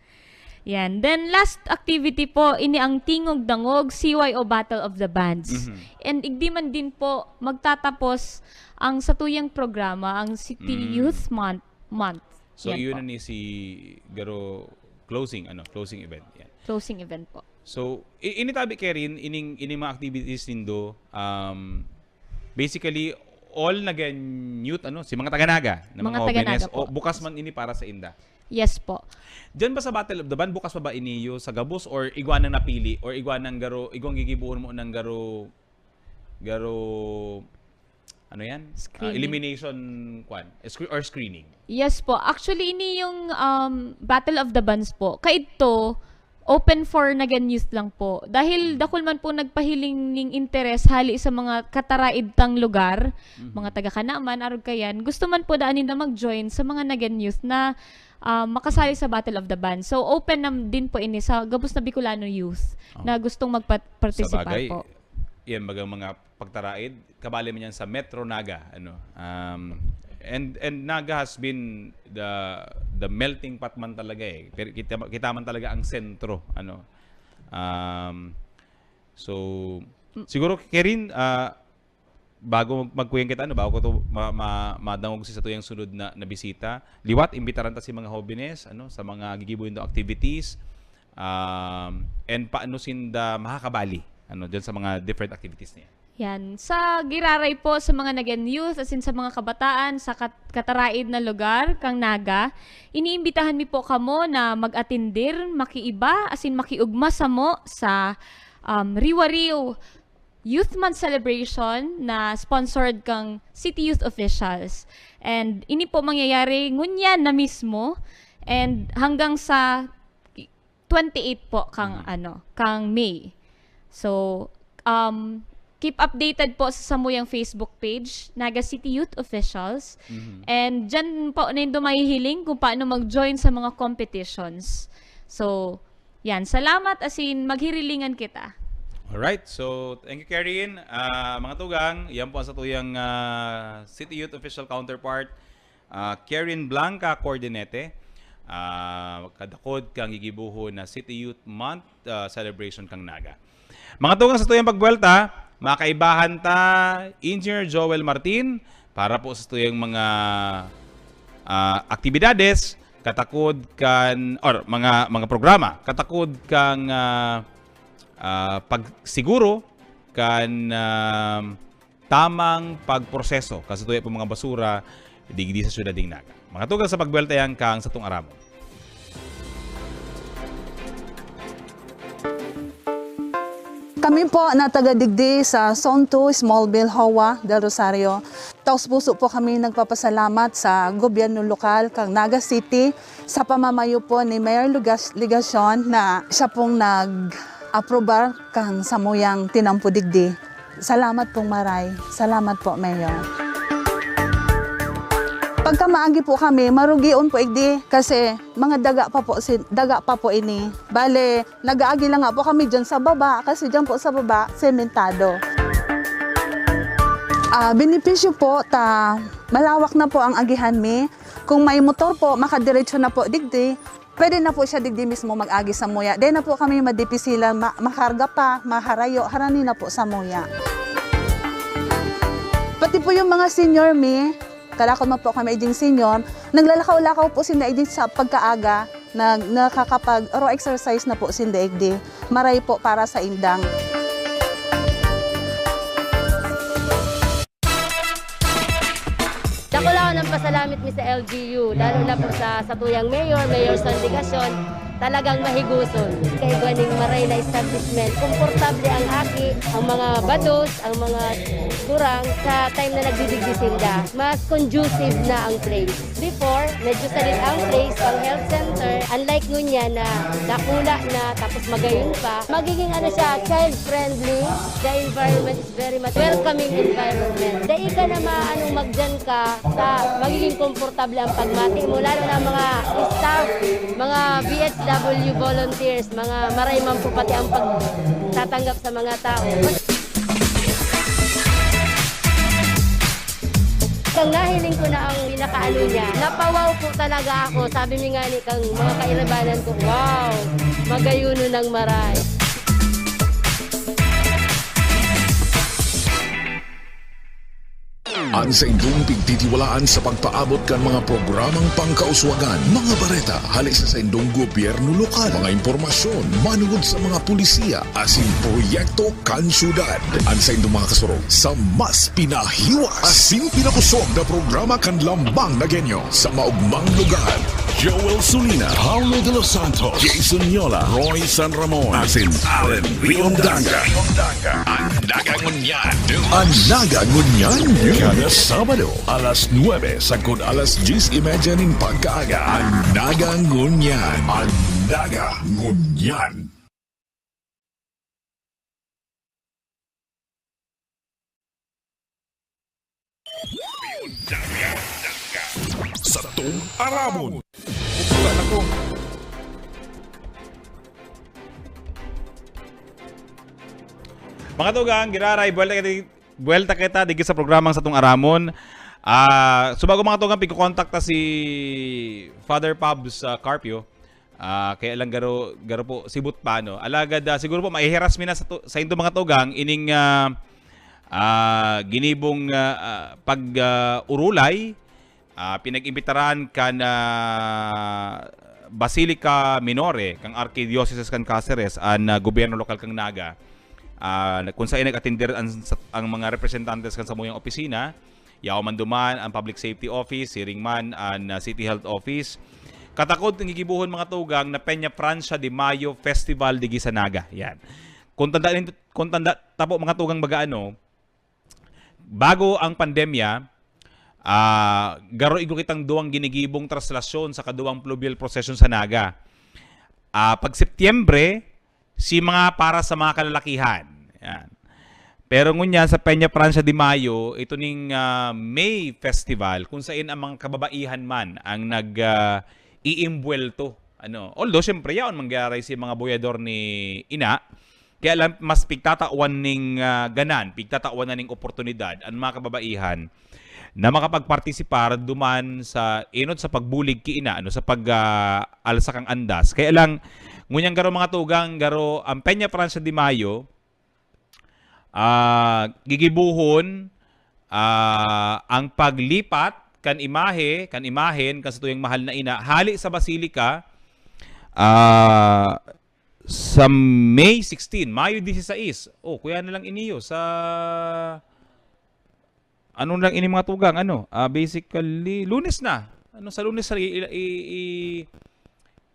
Yan. Then, last activity po, ini ang Tingog Dangog, C Y O Battle of the Bands. Mhm. And igdi man din po, magtatapos ang satuyang programa, ang City Mm. Youth Month. Month. So, Yan iyon po. na ni si Garo closing, ano, closing event. Yan. Closing event po. So, i-, ini tabi, Kerin, ining, ining mga activities nindo, um, basically, all Nagan youth, ano, si mga taga-Naga, na Mga mga taga-Naga jóvenes, po. o bukas man ini para sa inda? Yes po. Diyan ba sa Battle of the Band, bukas pa ba iniyo sa gabos or igwa nang napili or igwa nang garo, igwang gigibohon mo ng garo, garo, ano yan? Ah, Screening. elimination, kwan, scre-, or screening? Yes po. Actually, ini yung, um, Battle of the Bands po. Kaidto, open for Nagan Youth lang po. Dahil Mm. dakul man po nagpahiling ning interes hali sa mga kataraid tang lugar, Mhm. mga taga Cana man, arog kayan, gusto man po daan ninda mag-join sa mga Nagan Youth na, ah, makasali sa Battle of the Bands. So, open na din po ini sa gabos na Bicolano youth Oh. na gustong magpa-, participar Sabagay, po. yan, bagang mga pagtaraid, kabali man yan sa Metro Naga, ano. Um, and, and Naga has been the, the melting pot man talaga eh. Pero kita, kita man talaga ang sentro, ano. Um, so, Mm. siguro, Kerin, ah, bago mag-, magkuyang kita, ano, bago ko to ma-, ma-, madangog sa satuyang sunod na, na bisita, liwat, imbitaran ta si mga jóvenes, ano, sa mga gigibo nindong activities, um, and paano sinda makakabali, ano, dyan sa mga different activities niya. Yan. Sa giraray po, sa mga Nagan Youth, as in sa mga kabataan, sa kat-, kataraid na lugar, kang Naga, iniimbitahan mi po kamo na mag-atindir, makiiba, as in makiugma samo sa, um, Riwariw Youth Month Celebration na sponsored kang City Youth Officials. And ini po mangyayari ngunyan na mismo and hanggang sa twenty-eight po kang, Mhm. ano, kang May. So, um, keep updated po sa samuyang Facebook page, Naga City Youth Officials. Mhm. And dyan po nindo mahihiling kung paano mag-join sa mga competitions. So, yan. Salamat, as in, maghirilingan kita. Alright. So, thank you, Kerin. Ah, mga tugang, yan po ang satuyang, ah, City Youth Official counterpart, ah, Kerin Blanca Coordinete. Ah, kadakod kang gigibohon na City Youth Month, ah, celebration kang Naga. Mga tugang, satuyang pagbuwelta, makaibahan ta, Engineer Joel Martin, para po satuyang mga, ah, aktibidades, katakod kan, or mga, mga programa, katakod kang, ah, ah, pagsiguro kan, ah, tamang pagproseso kan satuya pong mga basura digdi sa syudad nin Naga. Mga tugang, sa pagbuwelta yan kang satong aramon. Kami po na taga digdi sa Zone two, Smallville, Joa del Rosario. Taos-puso po kami nagpapasalamat sa gobyerno lokal kang Naga City sa pamamayo po ni Mayor Lugas-, Legacion na siya pong nag-aprobar kan samuyang tinampo digdi. Salamat pong maray. Salamat po, Mayor. Pagka maagi po kami, marugion po igdi kasi mga daga pa po si-, daga pa po ini. Bale, nag-aagi lang nga po kami dyan sa baba kasi dyan po sa baba, sementado. Ah, benepisyo po ta malawak na po ang agihan mi. Kung may motor po, makadiretso na po digdi. Pwede na po siya digdi mismo mag-agi samuya. Di na po kami madipisilan, ma-, makarga pa, maharayo, harani na po samuya. Pati po yung mga senior mi, kalakon man po kami iding senior, naglalakaw-lakaw po sinda iding sa pagkaaga, nag-, nakakapag-raw exercise na po sinda igdi. Maray po para sa indang. Dakula ako ng pasalamit mi sa L G U, lalo na po sa satuyang mayor, Mayor Son Legacion, talagang mahiguson. Kaigwa ning maray na establishment, komportable ang aki, ang mga bados, ang mga gurang sa time na nagdidigdi sinda. Mas conducive na ang place. Before, medyo salit ang place, pang health center. Unlike ngunyan na dakula na, tapos magayon pa, magiging ano siya, child-friendly. The environment is very much welcoming environment. Dai ka na maano, magdiyan ka sa magiging komportable ang pagmati mo, lalo na mga staff, mga V H W volunteers, mga maray man po pati ang pagtatanggap sa mga tao. Kang nahiling ko na ang pinakaano niya, napawaw po talaga ako. Sabi mi nga ni kang mga kairibanan ko, "Wow!" Kayuno ng maray. An saindong pigtitiwalaan sa pagpaabot kan mga programang pangkauswagan, mga bareta hali sa saindong gobyerno lokal, mga impormasyon manungod sa mga pulisiya asin proyekto kan syudad. An saindong mga kasurog sa mas pinahiwas asin pinakosog na programa kan Lambang na Genyo sa maugmang lugar. Joel Sulina, Paulo de los Santos, Jason Yola, Roy San Ramon, asin Allen Riondanga. An Naga Ngunyan. An Naga Ngunyan. Kada Sabado, alas nuebe sagkod alas dyes y media nin pagkaaga. An Naga Ngunyan. An Naga Ngunyan. Satong Aramon. Mga tugang, giraray, buwelta kita, buwelta kita digdi sa programang Satong Aramon. Ah, subago, mga tugang, pigkokontak ta si Father Pabs, ah, Carpio. Ah, kaya lang garo, garo po sibot pa, no? Alagad, ah, siguro po, maihiras mi na sa, tu- sa indo mga tugang, ining ah, ah, ginibong ah, ah, pag ah, urulay, ah, pinag-imbitaran kan ah, Basilica Minore, kan Arkidiocese kan Caceres, an ah, gobyerno lokal kan Naga. Ah, kung saan nag-atender ang, sa- ang mga representantes kan samuyang opisina, yaon man duman ang Public Safety Office, siring man an ah, City Health Office. Katakod kan gigibohon mga tugang na Peña Francia de Mayo Festival digdi sa Naga. Yan. Kung tanda, kung tanda ta po mga tugang baga ano, bago ang pandemya, ah, garo igwa kitang duwang ginigibong traslasyon sa kaduwang fluvial procession sa Naga. Ah, pag Setyembre, si mga para sa mga kalalakihan. Yan. Pero ngunyan sa Peña Francia de Mayo, ito ning ah, May Festival, kung saan ang mga kababaihan man ang nag ah, iimbwelto. Ano, although, syempre, yaon mangyari si mga boyador ni ina, kaya lang, mas pigtatawan ning ah, ganan, pigtatawan na ning oportunidad ang mga kababaihan na makapagpartisipar duman sa inot sa pagbulig ki ina, ano, sa pag ah, alsa kang andas. Kaya lang, ngunyan garo mga tugang, garo ang Peña Francia de Mayo, ah, gigibohon ah, ang paglipat kan imahe, kan imahen kan satuyang mahal na ina hali sa Basilica ah, sa May sixteen, Mayo dieciséis. Oh, kuya na lang iniyo sa ano lang ini mga tugang, ano? Ah, basically, Lunes na. Ano, sa Lunes sa i, i, i,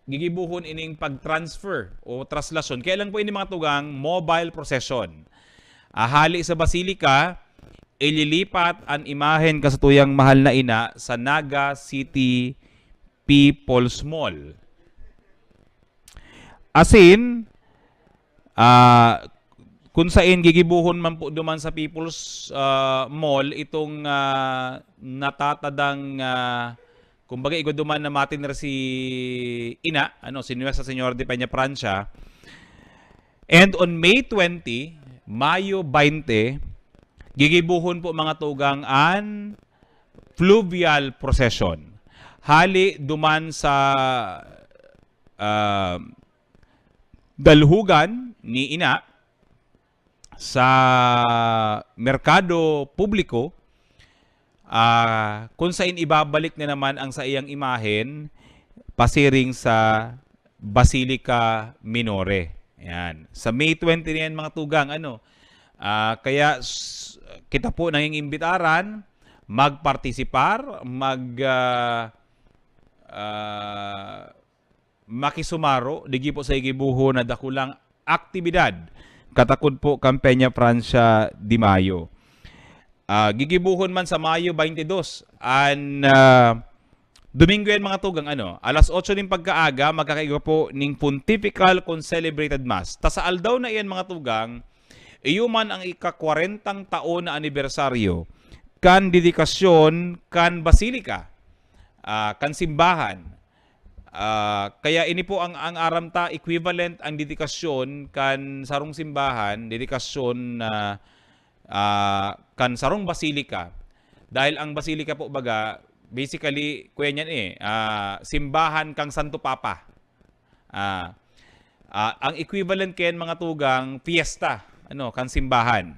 gigibohon ining pag-transfer o traslasyon. Kaya lang po ini mga tugang, mobile procession. Ah, hali sa Basilica, ililipat an imahen kan satuyang mahal na ina sa Naga City People's Mall. Asin, ah, kung sain gigibohon man po duman sa People's ah, Mall itong ah, natatadang ah, kumbaga, igwa duman na matiner si ina, ano, si Nuestra Señora de Peña Francia. And on May twenty, Mayo twenty, gigibohon po mga tugang an fluvial procession. Hali duman sa ah, dalhugan ni ina sa merkado publiko, ah, kung sain ibabalik na naman ang saiyang imahen pasiring sa Basilica Minore. Yan. Sa May twenty na yan, mga tugang, ano? Ah, kaya s- kita po nangingimbitaran, magpartisipar, mag ah, ah, makisumaro digdi po sa igibuho na dakulang aktibidad katakod po kan Peña Francia de Mayo. Ah, gigibuhon man sa Mayo twenty-two, an ah, Domingo yan, mga tugang, ano, alas otso nin pagkaaga, magkakaigwa po ning Pontifical Concelebrated Mass. Ta sa aldaw na iyan, mga tugang, iyo man ang ika-kwarentang taon na anibersaryo kan dedikasyon kan Basilica, ah, kan simbahan. Ah, kaya ini po ang, ang aram ta, equivalent ang dedikasyon kan sarong simbahan, dedikasyon na ah, kan sarong basilika. Dahil ang basilika po, baga, basically, kuya niyan eh, ah, simbahan kang Santo Papa. Ah, Ah, ang equivalent kayan, mga tugang, fiesta, ano, kan simbahan.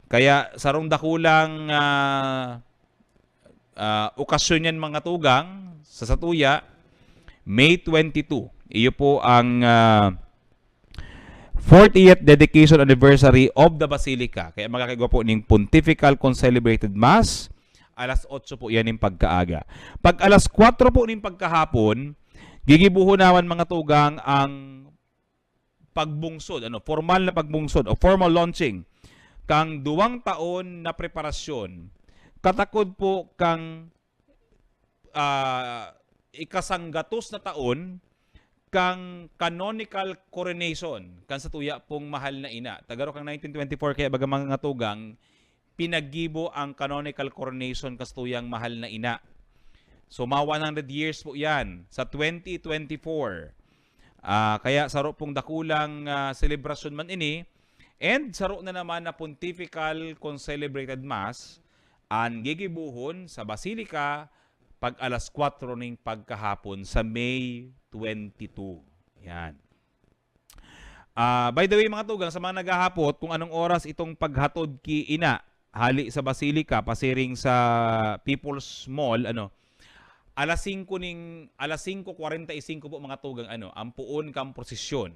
Kaya sarong dakulang, ah, ah, okasyon yan, mga tugang, sa satuya, May twenty-two. Iyo po ang, ah, fortieth dedication anniversary of the Basilica. Kaya magkakaigwa po ning Pontifical Concelebrated Mass, alas otso po yan ning pagkaaga. Pag alas kwatro po ning pagkahapon, gigibuhon naman, mga tugang, ang pagbungsod, ano, formal na pagbungsod o formal launching kang duwang taon na preparasyon, katakod po kang, ah, ikasanggatos na taon kang canonical coronation kan satuya pong mahal na ina. Tagaro kang nineteen twenty-four, kaya baga, mga tugang, pinaggibo ang canonical coronation kan satuyang mahal na ina. So, mga one hundred years po yan sa twenty twenty-four. Ah, kaya saro pong dakulang, ah, selebrasyon man ini, and saro na naman na pontifical concelebrated mass an gigibohon sa Basilica pag alas kwatro ning pagkahapon sa May twenty-two. Yan. Ah, by the way, mga tugang, sa mga naghahapot kung anong oras itong paghatod ki ina, hali sa Basilica, pasiring sa People's Mall, ano, alas singko ning, alas singko kwarenta y singko po, mga tugang, ano, ang poon kang prosesyon.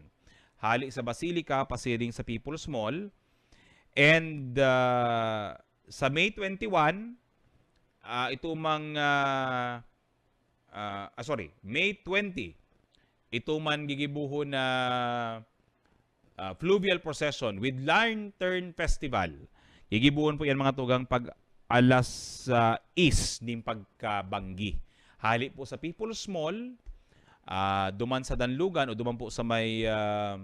Hali sa Basilica, pasiring sa People's Mall. And, ah, sa May twenty-one, ah, ito mang, ah, ah, ah, sorry, May twenty, ito man gigibohon na, ah, fluvial procession with lantern festival. Gigibohon po yan, mga tugang, pag alas sais nin pagkabanggi. Hali po sa People's Mall, ah, duman sa Danlugan o duman po sa may, ah,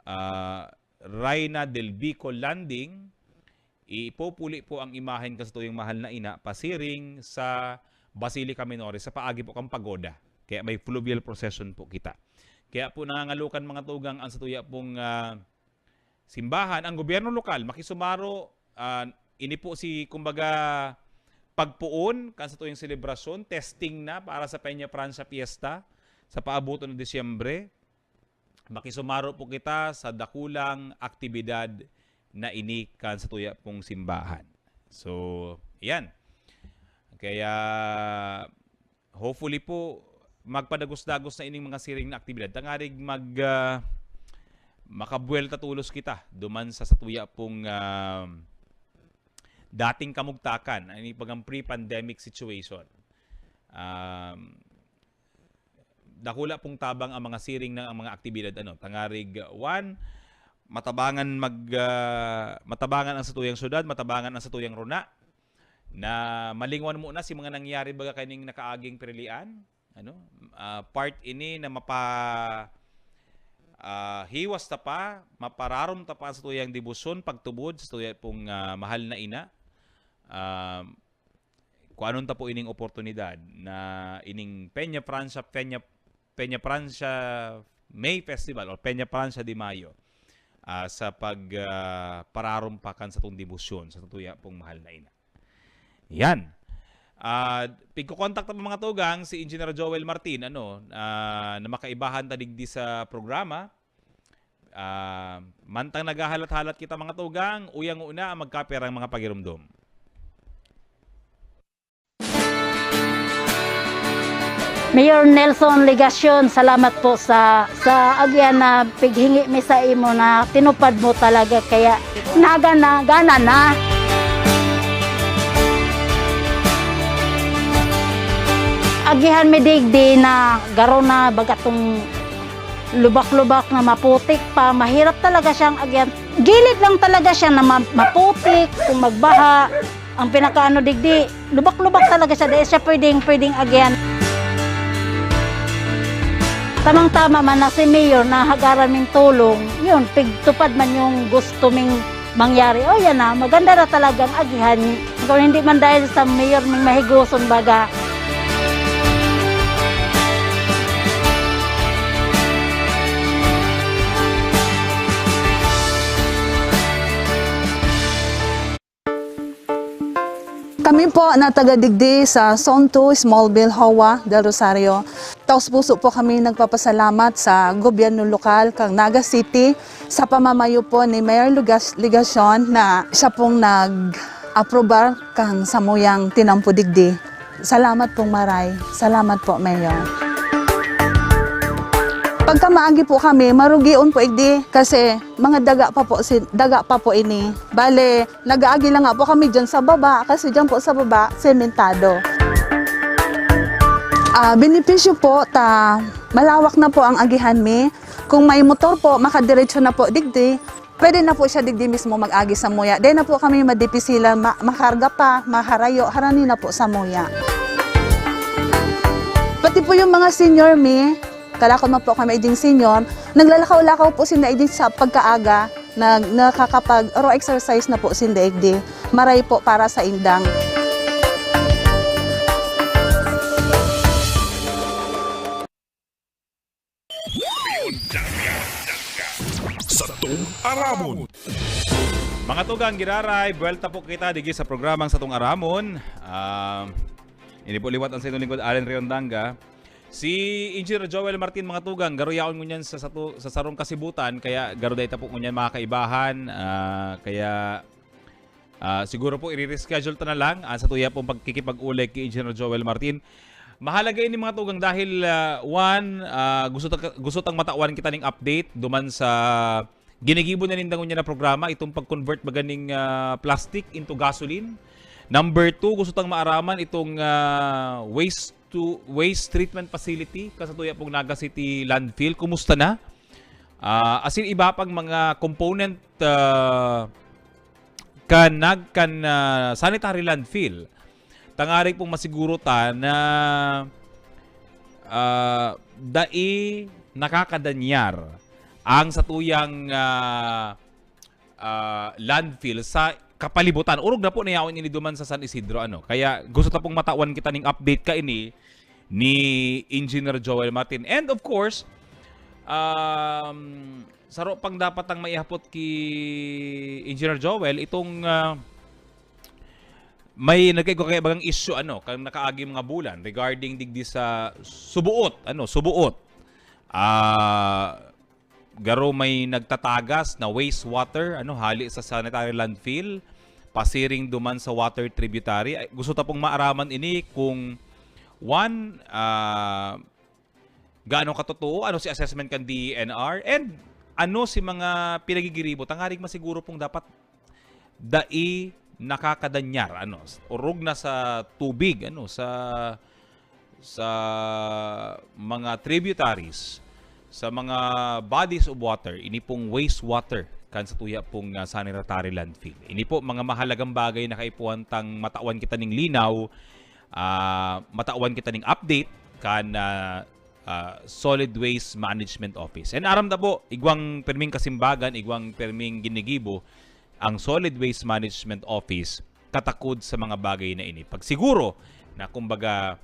ah, Reina del Bicol Landing, ipupuli po ang imahen kan satuyang mahal na ina pasiring sa Basilica Minores, sa paagi po kan pagoda. Kaya may fluvial procession po kita. Kaya po nangangalokan, mga tugang, ang satuya pong, ah, simbahan. Ang gobyerno lokal, makisumaro, ah, ini po si, kumbaga, pagpoon kan satuyang selebrasyon, testing na para sa Peña Francia Fiesta sa paabuton na Disyembre. Makisumaro po kita sa dakulang aktibidad na ini kan satuya pong simbahan. So, yan. Kaya, hopefully po, magpadagos-dagos na ining mga siring na aktibidad. Tangarig mag, ah, makabuwelta tolos kita duman sa satuya pong, ah, dating kamugtakan, ang ibagang pre-pandemic situation. Um, dakula pong tabang ang mga siring na, ang mga aktibidad, ano, tangarig, one, matabangan mag, ah, matabangan ang satuyang syudad, matabangan ang satuyang runa, na malingwan mo na si mga nangyari baga kaining nakaaging pirilian, ano, ah, part ini na mapa, ah, hiwas ta pa, mapararom ta pa sa tuyang debosyon, pagtubod sa tuya pong, ah, mahal na ina. Ah, kuanon ta po ining oportunidad na ining Peña Francia, Peña, Peña Francia May Festival or Peña Francia de Mayo, ah, sa pag, ah, pararom pa kan satong debosyon sa tuya pong mahal na ina. Yan. Ah, pigkokontak ta po, mga tugang, si Engineer Joel Martin, ano, ah, na makaibahan ta digdi sa programa. Ah, mantang naghahalat-halat kita, mga tugang, uyang una ang magkaperang mga pagirumdom. Mayor Nelson Legacion, salamat po sa, sa agyan na pighingi mi sa imo na tinupad mo talaga, kaya nagana, gana na. Agihan mi digdi na garo na baga tong lubak-lubak na maputik pa, mahirap talaga siyang agyan. Gilid lang talaga siya na ma-, maputik, kung magbaha, ang pinakaano digdi, lubak-lubak talaga siya, dahil siya pwedeng, pwedeng agyan. Tamang-tama man na si Mayor na hagaran ming tulong, yun, pigtupad man yung gusto ming mangyari. O, yan na, maganda na talagang agihan. Kung hindi man dahil sa Mayor ming mahigoson baga. Kami po na taga digdi sa Zone two, Smallville, Hoa del Rosario. Taos-puso po kami nagpapasalamat sa gobyerno lokal kang Naga City sa pamamayo po ni Mayor Lugas-, Legacion na siya pong nag-aprobar kang samuyang tinampo digdi. Salamat pong maray. Salamat po, Mayor. Pagka maagi po kami, marugion po igdi kasi mga daga pa po si, daga pa po ini. Bale, nag-aagi lang nga po kami dyan sa baba kasi dyan po sa baba, sementado. Ah, benepisyo po ta malawak na po ang agihan mi. Kung may motor po, makadiretso na po digdi. Pwede na po siya digdi mismo mag-agi samuya. Di na po kami madipisilan, ma-, makarga pa, maharayo, harani na po samuya. Pati po yung mga senior mi, kalakon man po kami iding senior, naglalakaw-lakaw po sinda idin sa pagkaaga, nag-, nakakapag-ro exercise na po sinda igdi. Maray po para sa indang. Satong Aramon. Mga tugang, giraray, buwelta po kita digi sa programang Satong Aramon. Ah, ini po liwat ang sa inyong lingkod, Allen Riondanga. Si Engineer Joel Martin, mga tugang, garo yaon ngunyan sa, sato, sa sarong kasibutan, kaya garo dai ta po ngunyan makakaibahan. Ah, kaya Ah, siguro po, i-reschedule ta na lang ang satuya pong pagkikipag-uli ki Engineer Joel Martin. Mahalaga ini, mga tugang, dahil, ah, one, ah, gusto ta, gusto tang matawan kita ning update duman sa ginigibo na ninda ngunyan na programa, itong pag-convert baga ning, ah, plastic into gasoline. Number two, gusto tang maaraman itong, ah, waste to, waste treatment facility kan satuya pong Naga City landfill. Kumusta na? Ah, asin iba pang mga component, ah, kan nag-, kan, ah, sanitary landfill. Tangarig pong masiguro ta na, ah, dai nakakadanyar ang satuyang, ah, ah, landfill sa kapalibutan. Orog na po na yaon ini duman sa San Isidro, ano. Kaya gusto ta pong matawan kita ning update kaini ni Engineer Joel Martin. And of course, um, saro pang dapat ang maihapot ki Engineer Joel, itong, ah, may nagkaigwa kaya bagang issue, ano, kan nakaagi mga bulan regarding digdi sa Subuot, ano, Subuot. Ah, garo may nagtatagas na wastewater, ano, hali sa sanitary landfill, pasiring duman sa water tributary. Ay, gusto ta pong maaraman ini kung, one, ah, gaano katotoo, ano si assessment kan D E N R, and ano si mga pinagigiribo, tangarig masiguro pong dapat dai nakakadanyar, ano, orog na sa tubig, ano, sa, sa mga tributaries, sa mga bodies of water, ini pong wastewater kan satuya pong, ah, sanitary landfill. Ini po mga mahalagang bagay na kaipuhan tang matawan kita ning linaw, ah, matawan kita ning update kan, ah, ah, Solid Waste Management Office. And aram ta po, igwang perming kasimbagan, igwang perming ginigibo ang Solid Waste Management Office katakod sa mga bagay na ini. Pagsiguro na, kumbaga,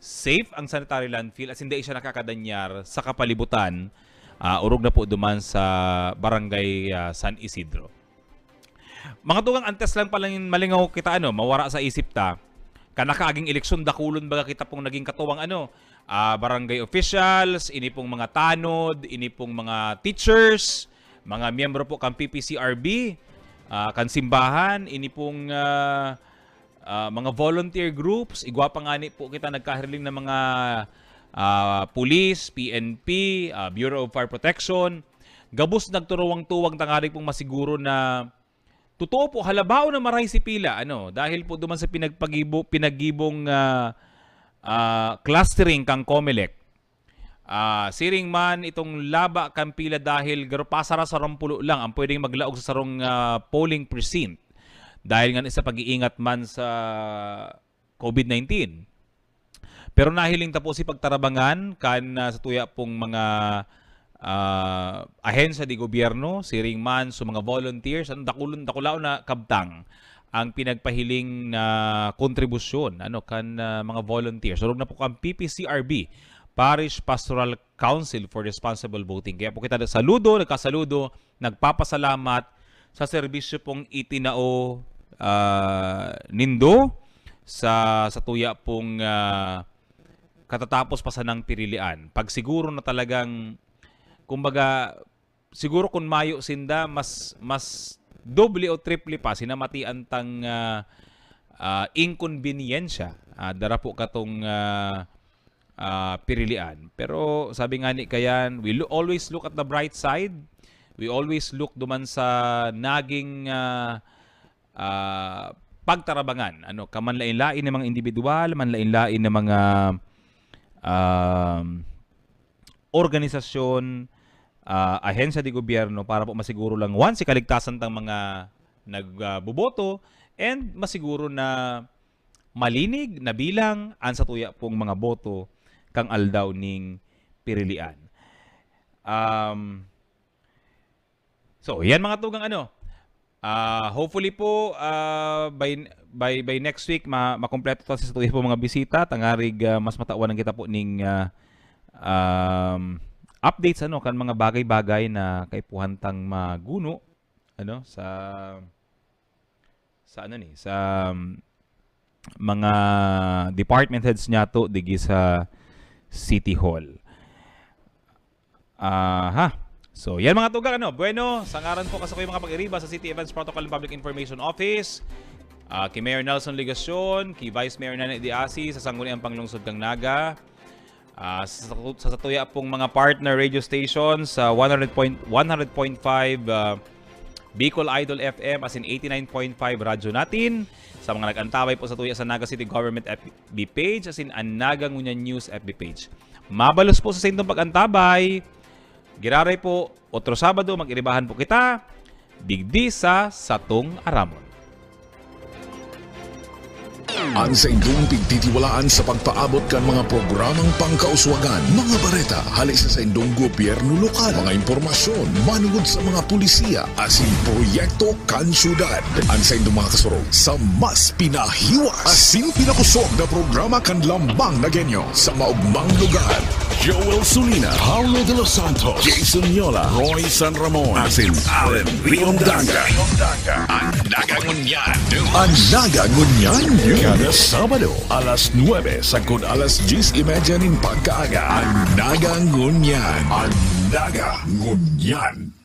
safe ang sanitary landfill at hindi siya nakakadanyar sa kapalibutan, ah, orog na po duman sa Barangay, ah, San Isidro. Mga tugang, antes lang palang malingaw kita, ano, mawara sa isip ta, kan nakaaging eleksyon, dakulon baga kita pong naging katuwang, ano, ah, barangay officials, ini pong mga tanod, ini pong mga teachers, mga miyembro po kan P P C R B, ah, kan simbahan, ini pong, ah, ah, mga volunteer groups, igwa pa ngani po kita nagkahiling na mga, ah, police, P N P, ah, Bureau of Fire Protection. Gabos nagturuwang-tuwang tangarig pong masiguro na totoo po, halabaw na maray si pila, ano, dahil po duman sa pinagpagibo, pinagibong, ah, ah, clustering kang Comelec. Ah, siring man itong laba kan pila dahil garo pasara sa rompulo lang ang pwedeng maglaog sa sarong, ah, polling precinct dahil nga sa pag-iingat man sa COVID nineteen. Pero nahiling ta po si pagtarabangan kan, ah, sa tuya pong mga, ah, ahensya de gobyerno, siring man sa mga volunteers, ang dakulon, dakulaon na kabtang ang pinagpahiling na kontribusyon, ano, kan, ah, mga volunteers. Orog na po kan P P C R B, Parish Pastoral Council for Responsible Voting. Kaya po kita nagsaludo, nagkasaludo, nagpapasalamat sa serbisyo pong itinao, ah, nindo sa, sa tuya pong, ah, katatapos pa sanang pirilian. Pagsiguro na talagang, kumbaga, siguro kun mayo sinda, mas, mas doble o triple pa, sinamatian tang, ah, ah, inkonbeniyensya. Ah, dara po katong, ah, ah, pirilian. Pero sabi nga ni Kayan, we lo-, always look at the bright side. We always look duman sa naging, ah, ah, pagtarabangan, ano, kamanlain-lain na mga individual, manlain-lain na mga, um, organisasyon, ah, ahensya de gobyerno para po masiguro lang, one, si kaligtasan tang mga nagboboto, and masiguro na malinig na bilang an satuya pong mga boto kan aldaw ning pirilian. Um, so, yan mga tugang, ano. Ah, hopefully po, ah, by, by, by next week, ma-, makompleto ta sa satuya pong mga bisita, tangarig, ah, mas matawan kita po ning, ah, um, updates, ano, kan mga bagay-bagay na kaipuhan tang maguno, ano, sa, sa ano ni, sa, um, mga department heads niyato digi sa City Hall. Aha. So, yan mga tugang, ano. Bueno, sa ngaran po kasakoy mga pag-iriba sa City Events Protocol and Public Information Office, ah, ki Mayor Nelson Legacion, ki Vice Mayor Nene Diasi, sa Sangguniang Panglungsod kang Naga, ah, sa, sa satuya pong mga partner radio stations, sa one hundred point, one hundred point five, ah, Bicol Idol F M, asin eighty-nine point five Radyo Natin, sa mga nag-antabay po satuya sa Naga City Government F B page, asin an Naga Ngunyan News F B page. Mabalos po sa saindong pag-antabay. Giraray po, otro Sabado, mag-iribahan po kita, digdi sa satong aramon. An saindong pigtitiwalaan sa pagpaabot kan mga programang pangkauswagan, mga bareta hale sa saindong gobyerno lokal, mga impormasyon manungod sa mga pulisiya asin proyekto kan syudad. An saindong mga kasurog sa mas pinahiwas asin pinakosog na programa kan Lambang Nagenyo sa maogmang lugar. Joel Sulina, Paulo de los Santos, Jason Yola, Roy San Ramon, asin Allen Riondanga. An Naga Ngunyan. An Naga Ngunyan. Kada Sabado, alas nuebe sagkod alas dyes y media nin pagkaaga. An Naga Ngunyan. An Naga Ngunyan.